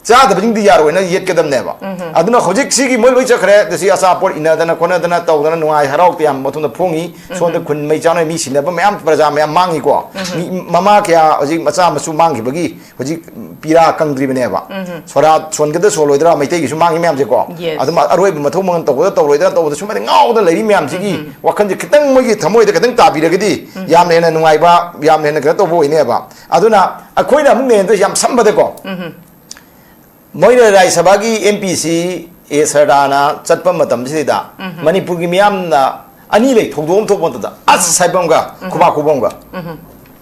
ꯆꯥꯗꯕꯁꯤꯡꯗꯤ ꯌꯥꯔꯣꯏꯅ ꯌꯦꯠꯀꯗꯕꯅꯦꯕ꯫ ꯑꯗꯨꯅ ꯍꯧꯖꯤꯛ ꯁꯤꯒꯤ ꯃꯣꯏ ꯂꯣꯏ ꯆꯠꯈ꯭ꯔꯦ꯫ ꯁꯤ ꯑꯆꯥꯄꯣꯠ ꯏꯟꯅꯗꯅ ꯈꯣꯠꯅꯗꯅ ꯇꯧꯗꯅ ꯅꯨꯡꯉꯥꯏ ꯍꯔꯥꯎ ꯇꯌꯥꯝꯕ ꯃꯐꯝꯗ ꯐꯣꯡꯉꯤ꯫ ꯁꯣꯝꯗ ꯈꯨꯟ ꯃꯩ ꯆꯥꯅ ꯃꯤ ꯁꯤꯟꯅꯕ ꯃꯌꯥꯝ, ꯄ꯭ꯔꯖꯥ ꯃꯌꯥꯝ ꯃꯥꯡꯉꯤꯀꯣ꯫ ꯃꯤ, ꯃꯃꯥ ꯀꯌꯥ ꯍꯧꯖꯤꯛ ꯃꯆꯥ ꯃꯁꯨ ꯃꯥꯡꯈꯤꯕꯒꯤ ꯍꯧꯖꯤꯛ ꯄꯤꯔꯥ ꯀꯪꯗ꯭ꯔꯤꯕꯅꯦꯕ꯫ ꯁꯣꯔꯥ ꯁꯣꯟꯒꯗ꯭ꯔꯥ ꯁꯣꯜꯂꯣꯏꯗ꯭ꯔꯥ ꯃꯩꯇꯩꯒꯤꯁꯨ ꯃꯥꯡꯉꯤ ꯃꯌꯥꯝꯁꯦꯀꯣ꯫ Yes. ꯑꯗꯨꯝ ꯑꯔꯣꯏꯕ ꯃꯊꯧ ꯃꯉꯝ ꯇꯧꯒꯗ꯭ꯔꯥ ꯇꯧꯔꯣꯏꯗ꯭ꯔꯥ ꯇꯧꯕꯗ ꯁꯨꯃꯥꯏꯅ ꯉꯥꯎꯗꯅ ꯂꯩꯔꯤ ꯃꯌꯥꯝꯁꯤꯒꯤ ꯋꯥꯈꯜꯁꯦ ꯈꯤꯇꯪ ꯃꯣꯏꯒꯤ ꯊꯃꯣꯏꯗ ꯈꯤꯇꯪ ꯇꯥꯕꯤꯔꯒꯗꯤ ꯌꯥꯝꯅ ꯍꯦꯟꯅ ꯅꯨꯡꯉꯥꯏꯕ, ꯌꯥꯝꯅ ꯍꯦꯟꯅ ꯀꯩꯅꯣ ꯇꯧꯕ ꯑꯣꯏꯅꯦꯕ꯫ ꯑꯗꯨꯅ ꯑꯩꯈꯣꯏꯅ ꯑꯃꯨꯛ ꯅꯦꯟꯗ ꯌꯥꯝ ꯁꯝꯕꯗꯀꯣ꯫ ꯃꯣꯏꯅ ꯔꯥꯖ꯭ꯌ ꯁꯚꯥꯒꯤ ꯑꯦꯝ ꯄꯤ ꯁꯤ ꯑꯦ ꯁꯔꯗꯥꯅ ꯆꯠꯄ ꯃꯇꯝꯁꯤꯗ ꯃꯅꯤꯄꯨꯔꯒꯤ ꯃꯤꯌꯥꯝꯅ ꯑꯅꯤ ꯂꯩ, ꯊꯧꯗꯣꯛ ꯑꯃ ꯊꯣꯛꯄ ꯃꯇꯝꯗ ꯑꯁ ꯍꯥꯏꯕ ꯑꯃꯒ ꯈꯨꯕꯥꯛ ꯈꯨꯕ ꯑꯃꯒ꯫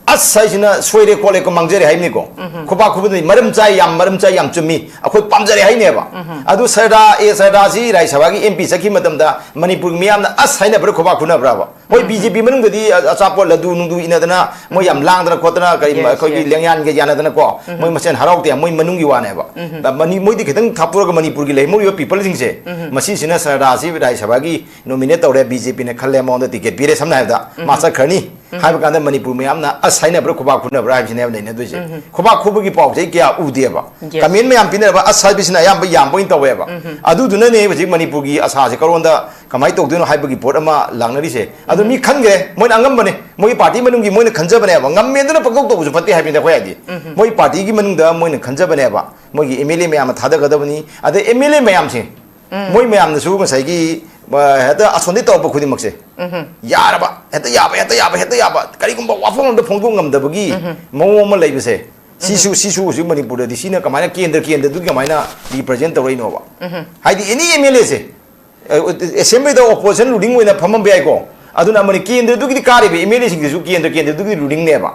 ꯑꯁ ꯍꯥꯏꯁꯤꯅ ꯁꯣꯏꯔꯦ ꯈꯣꯠꯂꯦ ꯀꯣ, ꯃꯥꯡꯖꯔꯦ ꯍꯥꯏꯕꯅꯤꯀꯣ꯫ ꯈꯨꯕꯥꯛ ꯈꯨꯕꯗꯤ ꯃꯔꯝ ꯆꯥꯏ, ꯌꯥꯝ ꯃꯔꯝ ꯆꯥꯏ, ꯌꯥꯝ ꯆꯨꯝꯃꯤ, ꯑꯩꯈꯣꯏ ꯄꯥꯝꯖꯔꯦ ꯍꯥꯏꯅꯦꯕ꯫ ꯑꯗꯨ ꯁꯔꯗꯥ, ꯑꯦ ꯁꯔꯗꯥꯁꯤ ꯔꯥꯖ꯭ꯌ ꯁꯚꯥꯒꯤ ꯑꯦꯝ ꯄꯤ ꯆꯠꯈꯤꯕ ꯃꯇꯝꯗ ꯃꯅꯤꯄꯨꯔꯒꯤ ꯃꯤꯌꯥꯝꯅ ꯑꯁ ꯍꯥꯏꯅꯕ꯭ꯔꯥ ꯈꯨꯕꯥꯛ ꯈꯨꯅꯕ꯭ꯔꯥꯕ? ꯍꯣꯏ, ꯕꯤ ꯖꯦ ꯄꯤ ꯃꯅꯨꯡꯗꯗꯤ ꯑ-, ꯑꯆꯥꯄꯣꯠ ꯂꯗꯨ ꯅꯨꯡꯗꯨ ꯏꯟꯅꯗꯅ ꯃꯣꯏ ꯌꯥꯝ ꯂꯥꯡꯗꯅ ꯈꯣꯠꯇꯅ ꯀꯔꯤ Yes, ꯑꯩꯈꯣꯏꯒꯤ yes. ꯂꯦꯡꯌꯥꯟꯒ ꯌꯥꯅꯗꯅꯀꯣ, ꯃꯣꯏ ꯃꯁꯦꯟ ꯍꯔꯥꯎ ꯇꯌꯥꯝ ꯃꯣꯏ ꯃꯅꯨꯡꯒꯤ ꯋꯥꯅꯦꯕ꯫ ꯃꯅꯤ-, ꯃꯣꯏꯗꯤ ꯈꯤꯇꯪ ꯊꯥꯞꯄꯨꯔꯒ ꯃꯅꯤꯄꯨꯔꯒꯤ ꯂꯩꯍꯧꯔꯤꯕ ꯄꯤꯄꯜꯁꯤꯡꯁꯦ, ꯃꯁꯤꯁꯤꯅ ꯁꯔꯗꯥꯁꯤ ꯔꯥꯖ꯭ꯌ ꯁꯚꯥꯒꯤ ꯅꯣꯃꯤꯅꯦꯠ ꯇꯧꯔꯦ, ꯕꯤ ꯖꯦ ꯄꯤꯅ ꯈꯜꯂꯦ, ꯃꯉꯣꯟꯗ ꯇꯤꯀꯦꯠ ꯄꯤꯔꯦ, ꯁꯝꯅ ꯍꯥꯏꯔꯕꯗ ꯃꯥ ꯆꯠꯈ꯭ꯔꯅꯤ ꯍꯥꯏꯕ ꯀꯥꯟꯗ ꯃꯅꯤꯄꯨꯔ ꯃꯌꯥꯝꯅ ꯑꯁ ꯍꯥꯏꯅꯕ꯭ꯔꯥ ꯈꯨꯕꯥꯛ ꯈꯨꯅꯕ꯭ꯔꯥ ꯍꯥꯏꯕꯁꯤꯅꯦꯕ ꯂꯩꯅꯗꯣꯏꯁꯦ꯫ ꯈꯨꯕꯥꯛ ꯈꯨꯕꯒꯤ ꯄꯥꯎꯁꯦ ꯑꯩ ꯀꯌꯥ ꯎꯗꯦꯕ꯫ Yes. ꯀꯃꯦꯟ ꯃꯌꯥꯝ ꯄꯤꯅꯔꯕ ꯑꯁ ꯍꯥꯏꯕꯁꯤꯅ ꯑꯌꯥꯝꯕ ꯌꯥꯝꯕ ꯑꯣꯏꯅ ꯇꯧꯋꯦꯕ꯫ ꯑꯗꯨꯗꯨꯅꯅꯦ ꯍꯧꯖꯤꯛ ꯃꯅꯤꯄꯨꯔꯒꯤ ꯑꯁꯥꯁꯦ ꯀꯔꯣꯟꯗ ꯀꯃꯥꯏꯅ ꯇꯧꯗꯣꯏꯅꯣ ꯍꯥꯏꯕꯒꯤ ꯄꯣꯠ ꯑꯃ ꯂꯥꯛꯅꯔꯤꯁꯦ꯫ ꯑꯗꯨ ꯃꯤ ꯈꯟꯈ꯭ꯔꯦ, ꯃꯣꯏꯅ ꯑꯉꯝꯕꯅꯦ, ꯃꯣꯏꯒꯤ ꯄꯥꯔꯇꯤ ꯃꯅꯨꯡꯒꯤ ꯃꯣꯏꯅ ꯈꯟꯖꯕꯅꯦꯕ, ꯉꯝꯃꯦꯗꯅ ꯄꯪꯇꯧ ꯇꯧꯕꯁꯨ ꯐꯠꯇꯦ ꯍꯥꯏꯕꯅꯤꯗ ꯑꯩꯈꯣꯏ ꯍꯥꯏꯗꯤ꯫ ꯃꯣꯏ ꯄꯥꯔꯇꯤꯒꯤ ꯃꯅꯨꯡꯗ ꯃꯣꯏꯅ ꯈꯟꯖꯕꯅꯦꯕ, ꯃꯣꯏꯒꯤ ꯑꯦꯝ ꯑꯦꯜ ꯑꯦ ꯃꯌꯥꯝꯅ ꯊꯥꯗꯒꯗꯕꯅꯤ, ꯑꯗꯩ ꯑꯦꯝ ꯑꯦꯜ ꯑꯦ ꯃꯌꯥꯝꯁꯦ, ꯃꯣꯏ ꯃꯌꯥꯝꯅꯁꯨ ꯉꯁꯥꯏꯒꯤ, ꯑ, ꯍꯦꯛꯇ ꯑꯁꯣꯝꯗꯒꯤ ꯇꯧꯔꯛꯄ ꯈꯨꯗꯤꯡꯃꯛꯁꯦ ꯌꯥꯔꯕ, ꯍꯦꯛꯇ ꯌꯥꯕ, ꯍꯦꯛꯇ ꯌꯥꯕ, ꯍꯦꯛꯇ ꯌꯥꯕ, ꯀꯔꯤꯒꯨꯝꯕ ꯋꯥꯐꯝ ꯑꯃꯗ ꯐꯣꯡꯗꯣꯛ ꯉꯝꯗꯕꯒꯤ ꯃꯑꯣꯡ ꯑꯃ ꯂꯩꯕꯁꯦ, ꯁꯤꯁꯨ, ꯁꯤꯁꯨ ꯍꯧꯖꯤꯛ ꯃꯅꯤꯄꯨꯔꯗꯗꯤ ꯁꯤꯅ ꯀꯃꯥꯏꯅ ꯀꯦꯟꯗ꯭ꯔ, ꯀꯦꯟꯗ꯭ꯔꯗꯨꯒꯤ ꯀꯃꯥꯏꯅ ꯔꯤꯄ꯭ꯔꯖꯦꯟ ꯇꯧꯔꯛꯏꯅꯣꯕ? ꯍꯥꯏꯗꯤ ꯑꯦꯅꯤ ꯑꯦꯝ ꯑꯦꯜ ꯑꯦꯁꯦ, ꯑꯦꯁꯦꯝꯕ꯭ꯂꯤꯗ ꯑꯣꯄꯣꯖꯤꯁꯟ ꯔꯨꯂꯤꯡ ꯑꯣꯏꯅ ꯐꯝꯃꯝꯕ ꯌꯥꯏꯀꯣ, ꯑꯗꯨꯅ ꯑꯃꯅ ꯀꯦꯟꯗ꯭ꯔꯗꯨꯒꯤꯗꯤ ꯀꯥꯔꯤꯕ ꯑꯦꯝ ꯑꯦꯜ ꯑꯦꯁꯤꯡꯗꯨꯁꯨ ꯀꯦꯟꯗ꯭ꯔ, ꯀꯦꯟꯗ꯭ꯔꯗꯨꯒꯤ ꯔꯨꯂꯤꯡꯅꯦꯕ꯫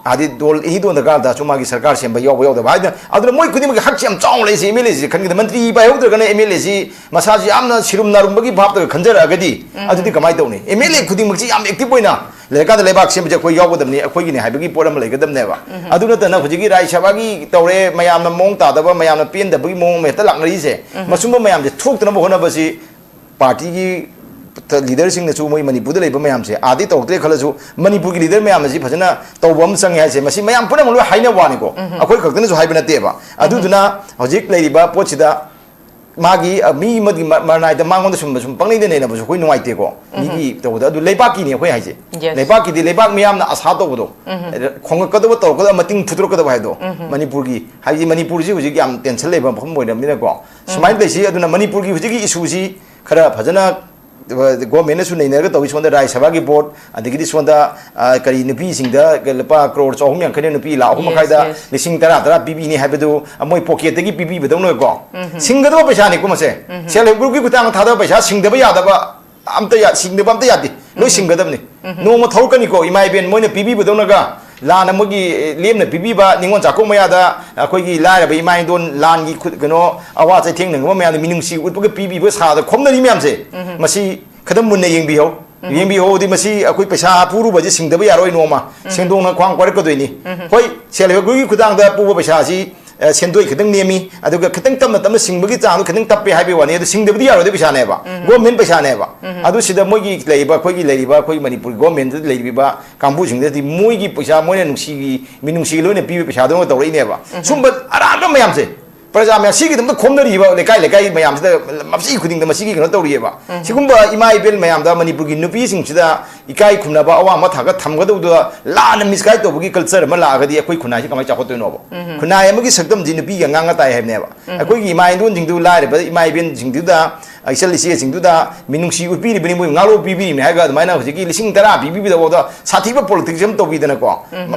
ꯍꯥꯏꯗꯤ ꯗꯣꯜ ꯑꯦꯅꯤ ꯗꯣꯟ ꯗꯔꯀꯥꯔ ꯇꯥꯔꯁꯨ ꯃꯥꯒꯤ ꯁꯔꯀꯥꯔ ꯁꯦꯝꯕ ꯌꯥꯎꯕ ꯌꯥꯎꯗꯕ ꯍꯥꯏꯗꯅ, ꯑꯗꯨꯅ ꯃꯣꯏ ꯈꯨꯗꯤꯡꯃꯛꯀꯤ ꯍꯛꯁꯦ ꯌꯥꯝ ꯆꯥꯎꯅ ꯂꯩꯔꯤꯁꯦ ꯑꯦꯝ ꯑꯦꯜ ꯑꯦꯁꯤꯁꯦ ꯈꯟꯒꯗ, ꯃꯟꯇ꯭ꯔꯤ ꯄꯥꯏꯍꯧꯗ꯭ꯔꯒꯅ ꯑꯦꯝ ꯑꯦꯜ ꯑꯦꯁꯤ ꯃꯁꯥꯁꯤ ꯌꯥꯝꯅ ꯁꯤꯔꯨꯝ ꯅꯥꯔꯨꯝꯕꯒꯤ ꯚꯥꯞꯇꯒ ꯈꯟꯖꯔꯛꯑꯒꯗꯤ, ꯑꯗꯨꯗꯤ ꯀꯃꯥꯏꯅ ꯇꯧꯅꯤ? ꯑꯦꯝ ꯑꯦꯜ ꯑꯦ ꯈꯨꯗꯤꯡꯃꯛꯁꯤ ꯌꯥꯝ ꯑꯦꯛꯇꯤꯚ ꯑꯣꯏꯅ ꯂꯩꯔꯀꯥꯟꯗ ꯂꯩꯕꯥꯛ ꯁꯦꯝꯕꯁꯦ ꯑꯩꯈꯣꯏ ꯌꯥꯎꯒꯗꯕꯅꯤ, ꯑꯩꯈꯣꯏꯒꯤꯅꯤ ꯍꯥꯏꯕꯒꯤ ꯄꯣꯠ ꯑꯃ ꯂꯩꯒꯗꯕꯅꯦꯕ꯫ ꯑꯗꯨ ꯅꯠꯇꯅ ꯍꯧꯖꯤꯛꯀꯤ ꯔꯥꯖ꯭ꯌ ꯁꯚꯥꯒꯤ ꯇꯧꯔꯦ, ꯃꯌꯥꯝꯅ ꯃꯑꯣꯡ ꯇꯥꯗꯕ, ꯃꯌꯥꯝꯅ ꯄꯦꯟꯗꯕꯒꯤ ꯃꯑꯣꯡ ꯑꯃ ꯍꯦꯛꯇ ꯂꯥꯛꯅꯔꯤꯁꯦ, ꯃꯁꯨꯝꯕ ꯃꯌꯥꯝꯁꯦ ꯊꯣꯛꯇꯅꯕ ꯍꯣꯠꯅꯕꯁꯤ ꯄꯥꯔꯇꯤꯒꯤ ꯂꯤꯗꯔꯁꯤꯡꯅꯁꯨ, ꯃꯣꯏ ꯃꯅꯤꯄꯨꯔꯗ ꯂꯩꯕ ꯃꯌꯥꯝꯁꯦ ꯑꯥꯗꯤ ꯇꯧꯔꯛꯇ꯭ꯔꯦ ꯈꯜꯂꯁꯨ, ꯃꯅꯤꯄꯨꯔꯒꯤ ꯂꯤꯗꯔ ꯃꯌꯥꯝ ꯑꯁꯤ ꯐꯖꯅ ꯇꯧꯕ ꯑꯃ ꯆꯪꯉꯦ ꯍꯥꯏꯁꯦ, ꯃꯁꯤ ꯃꯌꯥꯝ ꯄꯨꯝꯅꯃꯛ ꯂꯣꯏ ꯍꯥꯏꯅꯕ ꯋꯥꯅꯤꯀꯣ, ꯑꯩꯈꯣꯏ ꯈꯛꯇꯅꯁꯨ ꯍꯥꯏꯕ ꯅꯠꯇꯦꯕ꯫ ꯑꯗꯨꯗꯨꯅ ꯍꯧꯖꯤꯛ ꯂꯩꯔꯤꯕ ꯄꯣꯠꯁꯤꯗ ꯃꯥꯒꯤ, ꯑ, ꯃꯤ ꯑꯃꯒꯤ ꯃ-, ꯃꯔꯅꯥꯏꯗ ꯃꯉꯣꯟꯗ ꯁꯨꯝ, ꯁꯨꯝ ꯄꯪꯅꯩꯗ ꯅꯩꯅꯕꯁꯨ ꯑꯩꯈꯣꯏ ꯅꯨꯡꯉꯥꯏꯇꯦꯀꯣ꯫ ꯃꯤꯒꯤ ꯇꯧꯕꯗ, ꯑꯗꯨ ꯂꯩꯕꯥꯛꯀꯤꯅꯤ ꯑꯩꯈꯣꯏ ꯍꯥꯏꯁꯦ꯫ Yes. ꯂꯩꯕꯥꯛꯀꯤꯗꯤ ꯂꯩꯕꯥꯛ ꯃꯤꯌꯥꯝꯅ ꯑꯁꯥ ꯇꯧꯕꯗꯣ, ꯈꯣꯡꯉꯛꯀꯗꯕ, ꯇꯧꯔꯛꯀꯗꯕ, ꯃꯇꯤꯡ ꯐꯨꯠꯇꯣꯔꯛꯀꯗꯕ ꯍꯥꯏꯗꯣ꯫ ꯃꯅꯤꯄꯨꯔꯒꯤ, ꯍꯥꯏꯕꯗꯤ ꯃꯅꯤꯄꯨꯔꯁꯤ ꯍꯧꯖꯤꯛ ꯌꯥꯝ ꯇꯦꯟꯁꯟ ꯂꯩꯕ ꯃꯐꯝ ꯑꯣꯏꯔꯕꯅꯤꯅꯀꯣ, ꯁꯨꯃꯥꯏꯅ ꯂꯩꯁꯤ꯫ ꯑꯗꯨꯅ ꯃꯅꯤꯄꯨꯔꯒꯤ ꯍꯧꯖꯤꯛꯀꯤ ꯏꯁꯨꯁꯤ ꯈꯔ ꯐꯖꯅ, ꯑ, ꯒꯣꯔꯃꯦꯟꯅꯁꯨ ꯅꯩꯅꯔꯒ ꯇꯧꯏ, ꯁꯣꯝꯗ ꯔꯥꯖ꯭ꯌ ꯁꯚꯥꯒꯤ ꯕꯣꯔꯗ, ꯑꯗꯒꯤꯗꯤ ꯁꯣꯝꯗ, ꯑ, ꯀꯔꯤ, ꯅꯨꯄꯤꯁꯤꯡꯗ ꯂꯨꯄꯥ ꯀ꯭ꯔꯣꯔ ꯆꯍꯨꯝ ꯌꯥꯡꯈꯩꯅ ꯅꯨꯄꯤ ꯂꯥꯈ ꯑꯍꯨꯝ Yes, ꯃꯈꯥꯏꯗ yes. ꯂꯤꯁꯤꯡ ꯇꯔꯥ ꯇꯔꯥ ꯄꯤꯕꯤꯅꯤ ꯍꯥꯏꯕꯗꯨ, ꯑ, ꯃꯣꯏ ꯄꯣꯀꯦꯠꯇꯒꯤ ꯄꯤꯕꯤꯕꯗꯧꯅꯀꯣ, ꯁꯤꯡꯒꯗꯕ ꯄꯩꯁꯥꯅꯤꯀꯣ ꯃꯁꯦ꯫ ꯁꯦꯜꯐ ꯍꯦꯜꯞ ꯒ꯭ꯔꯨꯞꯀꯤ ꯈꯨꯠꯊꯥꯡꯗ ꯊꯥꯗꯕ ꯄꯩꯁꯥ ꯁꯤꯡꯗꯕ ꯌꯥꯗꯕ ꯑꯝꯇ ꯌꯥ-, ꯁꯤꯡꯗꯕ ꯑꯝꯇ ꯌꯥꯗꯦ, ꯂꯣꯏ ꯁꯤꯡꯒꯗꯕꯅꯤ꯫ ꯅꯣꯡꯃ ꯊꯧꯔꯛꯀꯅꯤꯀꯣ, ꯏꯃꯥ ꯏꯕꯦꯟ, ꯃꯣꯏꯅ ꯄꯤꯕꯤꯕꯗꯧꯅꯒ ꯂꯥꯟꯅ ꯃꯣꯏꯒꯤ, ꯑꯦ, ꯂꯦꯝꯅ ꯄꯤꯕꯤꯕ ꯅꯤꯉꯣꯜ ꯆꯥꯛꯀꯧ ꯃꯌꯥꯗ ꯑꯩꯈꯣꯏꯒꯤ ꯂꯥꯏꯔꯕ ꯏꯃꯥ ꯏꯟꯗꯣꯟ ꯂꯥꯟꯒꯤ ꯈꯨꯠ-, ꯀꯩꯅꯣ, ꯑꯋꯥ ꯆꯩꯊꯦꯡ ꯅꯪꯕ ꯃꯌꯥꯝꯗ ꯃꯤꯅꯨꯡꯁꯤ ꯎꯠꯄꯒ ꯄꯤꯕꯤꯕ ꯁꯥꯗ ꯈꯣꯝꯅꯔꯤ ꯃꯌꯥꯝꯁꯦ, ꯃꯁꯤ ꯈꯤꯇꯪ ꯃꯨꯟꯅ ꯌꯦꯡꯕꯤꯍꯧ꯫ ꯌꯦꯡꯕꯤꯍꯧꯗꯤ ꯃꯁꯤ ꯑꯩꯈꯣꯏ ꯄꯩꯁꯥ ꯄꯨꯔꯨꯕꯁꯦ ꯁꯤꯡꯗꯕ ꯌꯥꯔꯣꯏ, ꯅꯣꯡꯃ ꯁꯦꯟꯗꯣꯡꯅ ꯈ꯭ꯋꯥꯡ ꯀꯣꯏꯔꯛꯀꯗꯣꯏꯅꯤ꯫ ꯍꯣꯏ, ꯁꯦꯜꯐ ꯍꯦꯜꯞ ꯒ꯭ꯔꯨꯞꯀꯤ ꯈꯨꯠꯊꯥꯡꯗ ꯄꯨꯕ ꯄꯩꯁꯥꯁꯤ, ꯑ, ꯁꯦꯟꯗꯣꯏ ꯈꯤꯇꯪ ꯅꯦꯝꯃꯤ, ꯑꯗꯨꯒ ꯈꯤꯇꯪ ꯇꯞꯅ ꯇꯞꯅ ꯁꯤꯡꯕꯒꯤ ꯆꯥꯡꯗꯣ ꯈꯤꯇꯪ ꯇꯞꯄꯦ ꯍꯥꯏꯕꯒꯤ ꯋꯥꯅꯤ, ꯑꯗꯨ ꯁꯤꯡꯗꯕꯗꯤ ꯌꯥꯔꯣꯏꯗꯕ ꯄꯩꯁꯥꯅꯦꯕ, ꯒꯣꯔꯃꯦꯟ ꯄꯩꯁꯥꯅꯦꯕ꯫ ꯑꯗꯨ ꯁꯤꯗ ꯃꯣꯏꯒꯤ ꯂꯩꯔꯤꯕ, ꯑꯩꯈꯣꯏꯒꯤ ꯂꯩꯔꯤꯕ, ꯑꯩꯈꯣꯏ ꯃꯅꯤꯄꯨꯔ ꯒꯣꯔꯃꯦꯟꯗ ꯂꯩꯔꯤꯕ ꯀꯥꯡꯕꯨꯁꯤꯡꯗꯗꯤ ꯃꯣꯏꯒꯤ ꯄꯩꯁꯥ ꯃꯣꯏꯅ ꯅꯨꯡꯁꯤꯒꯤ, ꯃꯤꯅꯨꯡꯁꯤꯒꯤ ꯂꯣꯏꯅ ꯄꯤꯕ ꯄꯩꯁꯥꯗꯧꯅ ꯇꯧꯔꯛꯏꯅꯦꯕ꯫ ꯁꯨꯝꯕ ꯑꯔꯥꯟꯕ ꯃꯌꯥꯝꯁꯦ ꯄ꯭ꯔꯖꯥ ꯃꯌꯥꯝ ꯁꯤꯒꯤꯗꯃꯛꯇ ꯈꯣꯝꯅꯔꯤꯕ ꯂꯩꯀꯥꯏ ꯂꯩꯀꯥꯏ ꯃꯌꯥꯝꯁꯤꯗ ꯃꯁꯤ ꯈꯨꯗꯤꯡꯗ ꯃꯁꯤꯒꯤ ꯀꯩꯅꯣ ꯇꯧꯔꯤꯑꯕ꯫ ꯁꯤꯒꯨꯝꯕ ꯏꯃꯥ ꯏꯕꯦꯜ ꯃꯌꯥꯝꯗ ꯃꯅꯤꯄꯨꯔꯒꯤ ꯅꯨꯄꯤꯁꯤꯡꯁꯤꯗ ꯏꯀꯥꯏ ꯈꯨꯝꯅꯕ ꯑꯋꯥꯡꯕ ꯊꯥꯛꯇ ꯊꯝꯒꯗꯧꯗꯨꯗ ꯂꯥꯟꯅ ꯃꯤꯁꯒꯥꯏꯠ ꯇꯧꯕꯒꯤ ꯀꯜꯆꯔ ꯑꯃ ꯂꯥꯛꯑꯒꯗꯤ ꯑꯩꯈꯣꯏ ꯈꯨꯟꯅꯥꯏꯁꯤ ꯀꯃꯥꯏꯅ ꯆꯥꯎꯈꯠꯇꯣꯏꯅꯣꯕ? ꯈꯨꯟꯅꯥꯏ ꯑꯃꯒꯤ ꯁꯛꯇꯝꯁꯤ ꯅꯨꯄꯤꯒ ꯑꯉꯥꯡꯒ ꯇꯥꯏ ꯍꯥꯏꯕꯅꯦꯕ꯫ ꯑꯩꯈꯣꯏꯒꯤ ꯏꯃꯥ ꯏꯟꯗꯣꯟꯁꯤꯡꯗꯨ, ꯂꯥꯏꯔꯕ ꯏꯃꯥ ꯏꯕꯦꯟꯁꯤꯡꯗꯨꯗ, ꯏꯆꯜ ꯏꯆꯦꯁꯤꯡꯗꯨꯗ ꯃꯤꯅꯨꯡꯁꯤ ꯎꯠꯄꯤꯔꯤꯕꯅꯤ, ꯃꯣꯏ ꯉꯥꯂꯣ ꯄꯤꯕꯤꯔꯤꯕꯅꯤ ꯍꯥꯏꯔꯒ ꯑꯗꯨꯃꯥꯏꯅ ꯍꯧꯖꯤꯛꯀꯤ ꯂꯤꯁꯤꯡ ꯇꯔꯥ ꯄꯤꯕꯤꯕꯗꯐꯥꯎꯗ ꯁꯥꯊꯤꯕ ꯄꯣꯂꯤꯇꯤꯛꯁ ꯑꯃ ꯇꯧꯕꯤꯗꯅꯀꯣ,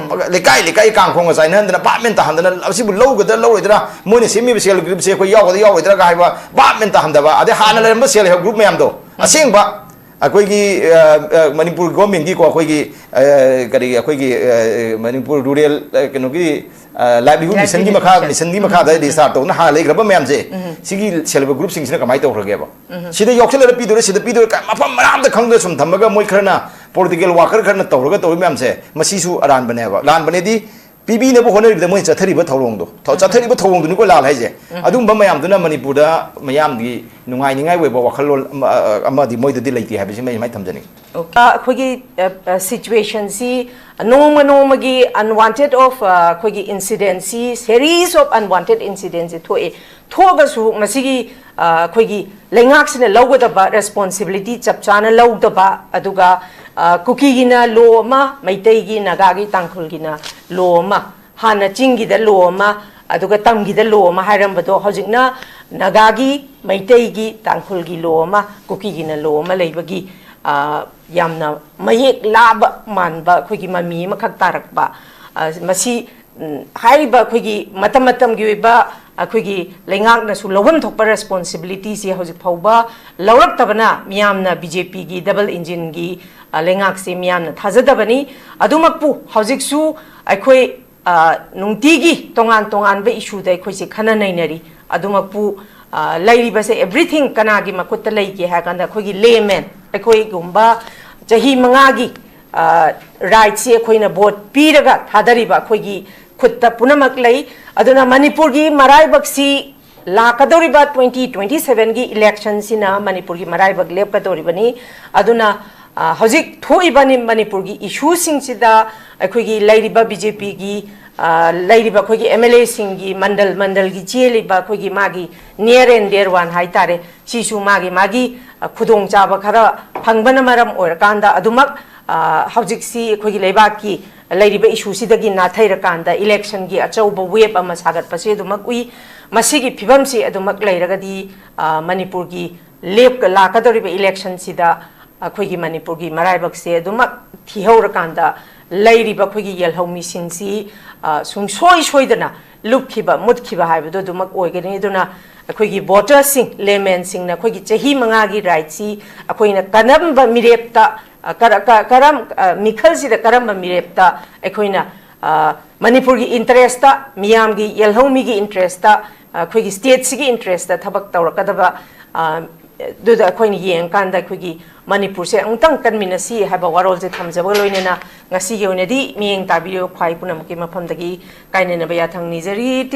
ꯂꯩꯀꯥꯏ ꯂꯩꯀꯥꯏ ꯀꯥꯡꯈꯣꯡꯒ ꯆꯥꯏꯅꯍꯟꯗꯅ, ꯚꯥꯞ ꯃꯦꯟ ꯇꯥꯍꯟꯗꯅ, ꯑꯁꯤꯕꯨ ꯂꯧꯒꯗ꯭ꯔꯥ ꯂꯧꯔꯣꯏꯗ꯭ꯔꯥ, ꯃꯣꯏꯅ ꯁꯦꯝꯃꯤꯕ ꯁꯦꯜ ꯍꯦꯜꯞ ꯒ꯭ꯔꯨꯞꯁꯦ ꯑꯩꯈꯣꯏ ꯌꯥꯎꯒꯗ꯭ꯔꯥ ꯌꯥꯎꯔꯣꯏꯗ꯭ꯔꯥꯒ ꯍꯥꯏꯕ ꯚꯥꯞ ꯃꯦꯟ ꯇꯥꯍꯟꯗꯕ, ꯑꯗꯩ ꯍꯥꯟꯅ ꯂꯩꯔꯝꯕ ꯁꯦꯜ ꯍꯦꯜꯞ ꯒ꯭ꯔꯨꯞ ꯃꯌꯥꯝꯗꯣ ꯑꯁꯦꯡꯕ ꯑꯩꯈꯣꯏꯒꯤ, ꯑ, ꯑ, ꯃꯅꯤꯄꯨꯔ ꯒꯣꯔꯃꯦꯟꯒꯤꯀꯣ, ꯑꯩꯈꯣꯏꯒꯤ, ꯑ, ꯀꯔꯤ, ꯑꯩꯈꯣꯏꯒꯤ, ꯑ, ꯃꯅꯤꯄꯨꯔ ꯔꯨꯔꯦꯜ, ꯑ, ꯀꯩꯅꯣꯒꯤ, ꯑ, ꯂꯥꯏꯚꯂꯤꯍꯨꯗ ꯃꯤꯁꯟꯒꯤ ꯃꯈꯥ, ꯂꯥꯏꯚꯂꯤꯍꯨꯗ ꯃꯤꯁꯟꯒꯤ ꯃꯈꯥꯗ ꯔꯦꯖꯤꯁꯇꯥꯔ ꯇꯧꯗꯨꯅ ꯍꯥꯟꯅ ꯂꯩꯈ꯭ꯔꯕ ꯃꯌꯥꯝꯁꯦ, ꯁꯤꯒꯤ ꯁꯦꯜꯞ ꯍꯦꯜꯞ ꯒ꯭ꯔꯨꯞꯁꯤꯡꯁꯤꯅ ꯀꯃꯥꯏꯅ ꯇꯧꯈ꯭ꯔꯒꯦꯕ? ꯁꯤꯗ ꯌꯥꯎꯁꯜꯂꯒ ꯄꯤꯗꯣꯏꯔꯥ, ꯁꯤꯗ ꯄꯤꯗꯣꯏꯔꯥ, ꯀ-, ꯃꯐꯝ ꯃꯔꯥꯡꯗ ꯈꯪꯗꯅ ꯁꯨꯝ ꯊꯝꯃꯒ ꯃꯣꯏ ꯈꯔꯅ ꯄꯣꯂꯤꯇꯤꯀꯦꯜ ꯋꯥꯀꯔ ꯈꯔꯅ ꯇꯧꯔꯒ ꯇꯧꯔꯤ ꯃꯌꯥꯝꯁꯦ, ꯃꯁꯤꯁꯨ ꯑꯔꯥꯟꯕꯅꯦꯕ꯫ ꯂꯥꯟꯕꯅꯦꯗꯤ ꯄꯤꯕꯤꯅꯕ ꯍꯣꯠꯅꯔꯤꯕꯗ ꯃꯣꯏꯅ ꯆꯠꯊꯔꯤꯕ ꯊꯧꯑꯣꯡꯗꯣ, ꯊꯧ-, ꯆꯠꯊꯔꯤꯕ ꯊꯧꯑꯣꯡꯗꯨꯅꯤꯀꯣ ꯂꯥꯜ ꯍꯥꯏꯁꯦ꯫ ꯑꯗꯨꯒꯨꯝꯕ ꯃꯌꯥꯝꯗꯨꯅ ꯃꯅꯤꯄꯨꯔꯗ ꯃꯤꯌꯥꯝꯒꯤ ꯅꯨꯡꯉꯥꯏꯅꯤꯡꯉꯥꯏ ꯑꯣꯏꯕ ꯋꯥꯈꯜꯂꯣꯟ ꯑꯃ, ꯑ, ꯑꯃꯗꯤ ꯃꯣꯏꯗꯗꯤ ꯂꯩꯇꯦ ꯍꯥꯏꯕꯁꯤꯃ ꯑꯩ ꯁꯨꯃꯥꯏꯅ ꯊꯝꯖꯅꯤꯡꯉꯤ꯫ ꯑꯣꯀꯦ꯫ ꯑꯩꯈꯣꯏꯒꯤ, ꯑ, ꯑ, ꯁꯤꯆꯨꯋꯦꯁꯟꯁꯤ ꯅꯣꯡꯃ ꯅꯣꯡꯃꯒꯤ unwanted of, ꯑ, ꯑꯩꯈꯣꯏꯒꯤ ꯏꯟꯁꯤꯗꯦꯟꯁꯤ, series of unwanted incidentꯁꯤ ꯊꯣꯛꯑꯦ꯫ ꯊꯣꯛꯑꯒꯁꯨ ꯃꯁꯤꯒꯤ, ꯑ, ꯑꯩꯈꯣꯏꯒꯤ ꯂꯩꯉꯥꯛꯁꯤꯅ ꯂꯧꯒꯗꯕ ꯔꯦꯁꯄꯣꯟꯁꯤꯕꯤꯂꯤꯇꯤ ꯆꯞ ꯆꯥꯅ ꯂꯧꯗꯕ, ꯑꯗꯨꯒ, ꯑ, ꯀꯨꯀꯤꯒꯤꯅ ꯂꯣ ꯑꯃ, ꯃꯩꯇꯩꯒꯤ, ꯅꯥꯒꯥꯒꯤ, ꯇꯥꯡꯈꯨꯜꯒꯤꯅ ꯂꯣ ꯑꯃ, ꯍꯥꯟꯅ ꯆꯤꯡꯒꯤꯗ ꯂꯣ ꯑꯃ, ꯑꯗꯨꯒ ꯇꯝꯒꯤꯗ ꯂꯣ ꯑꯃ ꯍꯥꯏꯔꯝꯕꯗꯣ, ꯍꯧꯖꯤꯛꯅ ꯅꯥꯒꯥꯒꯤ, ꯃꯩꯇꯩꯒꯤ, ꯇꯥꯡꯈꯨꯜꯒꯤ ꯂꯣ ꯑꯃ, ꯀꯨꯀꯤꯒꯤꯅ ꯂꯣ ꯑꯃ ꯂꯩꯕꯒꯤ, ꯑ, ꯌꯥꯝꯅ ꯃꯌꯦꯛ ꯂꯥꯕ ꯃꯥꯟꯕ ꯑꯩꯈꯣꯏꯒꯤ ꯃꯃꯤ ꯑꯃꯈꯛ ꯇꯥꯔꯛꯄ꯫ ꯑ, ꯃꯁꯤ, ꯎꯝ, ꯍꯥꯏꯔꯤꯕ ꯑꯩꯈꯣꯏꯒꯤ ꯃꯇꯝ ꯃꯇꯝꯒꯤ ꯑꯣꯏꯕ ꯑꯩꯈꯣꯏꯒꯤ ꯂꯩꯉꯥꯛꯅꯁꯨ ꯂꯧꯐꯝ ꯊꯣꯛꯄ ꯔꯦꯁꯄꯣꯟꯁꯤꯕꯤꯂꯤꯇꯤꯁꯦ ꯍꯧꯖꯤꯛ ꯐꯥꯎꯕ ꯂꯧꯔꯛꯇꯕꯅ ꯃꯤꯌꯥꯝꯅ ꯕꯤ ꯖꯦ ꯄꯤꯒꯤ ꯗꯕꯜ ꯏꯟꯖꯤꯟꯒꯤ, ꯑ, ꯂꯩꯉꯥꯛꯁꯦ ꯃꯤꯌꯥꯝꯅ ꯊꯥꯖꯗꯕꯅꯤ꯫ ꯑꯗꯨꯃꯛꯄꯨ ꯍꯧꯖꯤꯛꯁꯨ ꯑꯩꯈꯣꯏ, ꯑ, ꯅꯨꯡꯇꯤꯒꯤ ꯇꯣꯉꯥꯟ ꯇꯣꯉꯥꯟꯕ ꯏꯁꯨꯗ ꯑꯩꯈꯣꯏꯁꯦ ꯈꯟꯅ ꯅꯩꯅꯔꯤ꯫ ꯑꯗꯨꯃꯛꯄꯨ, ꯑ, ꯂꯩꯔꯤꯕꯁꯦ everything ꯀꯅꯥꯒꯤ ꯃꯈꯨꯠꯇ ꯂꯩꯒꯦ ꯍꯥꯏ ꯀꯥꯟꯗ ꯑꯩꯈꯣꯏꯒꯤ layman, ꯑꯩꯈꯣꯏꯒꯨꯝꯕ ꯆꯍꯤ ꯃꯉꯥꯒꯤ, ꯑ, ꯔꯥꯏꯠꯁꯤ ꯑꯩꯈꯣꯏꯅ ꯚꯣꯠ ꯄꯤꯔꯒ ꯊꯥꯗꯔꯤꯕ ꯑꯩꯈꯣꯏꯒꯤ ꯈꯨꯠꯇ ꯄꯨꯝꯅꯃꯛ ꯂꯩ꯫ ꯑꯗꯨꯅ ꯃꯅꯤꯄꯨꯔꯒꯤ ꯃꯔꯥꯏꯕꯛꯁꯤ ꯂꯥꯛꯀꯗꯧꯔꯤꯕ twenty twenty sevenꯒꯤ ꯏꯂꯦꯛꯁꯟꯁꯤꯅ ꯃꯅꯤꯄꯨꯔꯒꯤ ꯃꯔꯥꯏꯕꯛ ꯂꯦꯞꯀꯗꯧꯔꯤꯕꯅꯤ꯫ ꯑꯗꯨꯅ, ꯑ, ꯍꯧꯖꯤꯛ ꯊꯣꯛꯏꯕ ꯅꯤ-, ꯃꯅꯤꯄꯨꯔꯒꯤ ꯏꯁꯨꯁꯤꯡꯁꯤꯗ ꯑꯩꯈꯣꯏꯒꯤ ꯂꯩꯔꯤꯕ ꯕꯤ ꯖꯦ ꯄꯤꯒꯤ, ꯑ, ꯂꯩꯔꯤꯕ ꯑꯩꯈꯣꯏꯒꯤ ꯑꯦꯝ ꯑꯦꯜ ꯑꯦꯁꯤꯡꯒꯤ ꯃꯟꯗꯜ ꯃꯟꯗꯜꯒꯤ ꯆꯦꯜꯂꯤꯕ ꯑꯩꯈꯣꯏꯒꯤ ꯃꯥꯒꯤ near and dear one ꯍꯥꯏꯇꯥꯔꯦ, ꯁꯤꯁꯨ ꯃꯥꯒꯤ ꯃꯥꯒꯤ, ꯑ, ꯈꯨꯗꯣꯡꯆꯥꯕ ꯈꯔ ꯐꯪꯕꯅ ꯃꯔꯝ ꯑꯣꯏꯔꯀꯥꯟꯗ ꯑꯗꯨꯃꯛ, ꯑ, ꯍꯧꯖꯤꯛꯁꯤ ꯑꯩꯈꯣꯏꯒꯤ ꯂꯩꯕꯥꯛꯀꯤ ꯂꯩꯔꯤꯕ ꯏꯁꯨꯁꯤꯗꯒꯤ ꯅꯥꯊꯩꯔꯀꯥꯟꯗ ꯏꯂꯦꯛꯁꯟꯒꯤ ꯑꯆꯧꯕ ꯋꯦꯕ ꯑꯃ ꯁꯥꯒꯠꯄꯁꯤ ꯑꯗꯨꯃꯛ ꯎꯏ꯫ ꯃꯁꯤꯒꯤ ꯐꯤꯕꯝꯁꯤ ꯑꯗꯨꯃꯛ ꯂꯩꯔꯒꯗꯤ, ꯑ, ꯃꯅꯤꯄꯨꯔꯒꯤ ꯂꯦꯞ-, ꯂꯥꯛꯀꯗꯧꯔꯤꯕ ꯏꯂꯦꯛꯁꯟꯁꯤꯗ ꯑꯩꯈꯣꯏꯒꯤ ꯃꯅꯤꯄꯨꯔꯒꯤ ꯃꯔꯥꯏꯕꯛꯁꯦ ꯑꯗꯨꯃꯛ ꯊꯤꯍꯧꯔꯀꯥꯟꯗ ꯂꯩꯔꯤꯕ ꯑꯩꯈꯣꯏꯒꯤ ꯌꯦꯜꯍꯧꯃꯤꯁꯤꯡꯁꯤ, ꯑ, ꯁꯨꯡꯁꯣꯏ ꯁꯣꯏꯗꯅ ꯂꯨꯞꯈꯤꯕ, ꯃꯨꯠꯈꯤꯕ ꯍꯥꯏꯕꯗꯨ ꯑꯗꯨꯃꯛ ꯑꯣꯏꯒꯅꯤ꯫ ꯑꯗꯨꯅ ꯑꯩꯈꯣꯏꯒꯤ ꯚꯣꯇꯔꯁꯤꯡ, ꯂꯦꯃꯦꯟꯁꯤꯡꯅ ꯑꯩꯈꯣꯏꯒꯤ ꯆꯍꯤ ꯃꯉꯥꯒꯤ ꯔꯥꯏꯠꯁꯤ ꯑꯩꯈꯣꯏꯅ ꯀꯔꯝꯕ ꯃꯤꯔꯦꯞꯇ, ꯑ, ꯀꯔ-, ꯀ-, ꯀꯔꯝ-, ꯑ, ꯃꯤꯈꯜꯁꯤꯗ ꯀꯔꯝꯕ ꯃꯤꯔꯦꯞꯇ ꯑꯩꯈꯣꯏꯅ, ꯑ, ꯃꯅꯤꯄꯨꯔꯒꯤ ꯏꯟꯇꯔꯦꯁꯇ, ꯃꯤꯌꯥꯝꯒꯤ, ꯌꯦꯜꯍꯧꯃꯤꯒꯤ ꯏꯟꯇꯔꯦꯁꯇ, ꯑꯩꯈꯣꯏꯒꯤ ꯁ꯭ꯇꯦꯠꯁꯤꯒꯤ ꯏꯟꯇꯔꯦꯁꯇ ꯊꯕꯛ ꯇꯧꯔꯛꯀꯗꯕ, ꯑ, ꯑꯗꯨꯗ ꯑꯩꯈꯣꯏꯅ ꯌꯦꯡꯉꯀꯥꯟꯗ ꯑꯩꯈꯣꯏꯒꯤ ꯃꯅꯤꯄꯨꯔꯁꯦ ꯑꯃꯨꯛꯇꯪ ꯀꯟꯃꯤꯟꯅꯁꯤ ꯍꯥꯏꯕ ꯋꯥꯔꯣꯜꯁꯦ ꯊꯝꯖꯕꯒ ꯂꯣꯏꯅꯅ ꯉꯁꯤꯒꯤ ꯑꯣꯏꯅꯗꯤ ꯃꯤꯠꯌꯦꯡ ꯇꯥꯕꯤꯔꯤꯕ ꯈ꯭ꯋꯥꯏ ꯄꯨꯝꯅꯃꯛꯀꯤ ꯃꯐꯝꯗꯒꯤ ꯀꯥꯏꯅꯅꯕ ꯌꯥꯊꯪ ꯅꯤꯖꯔꯤ꯫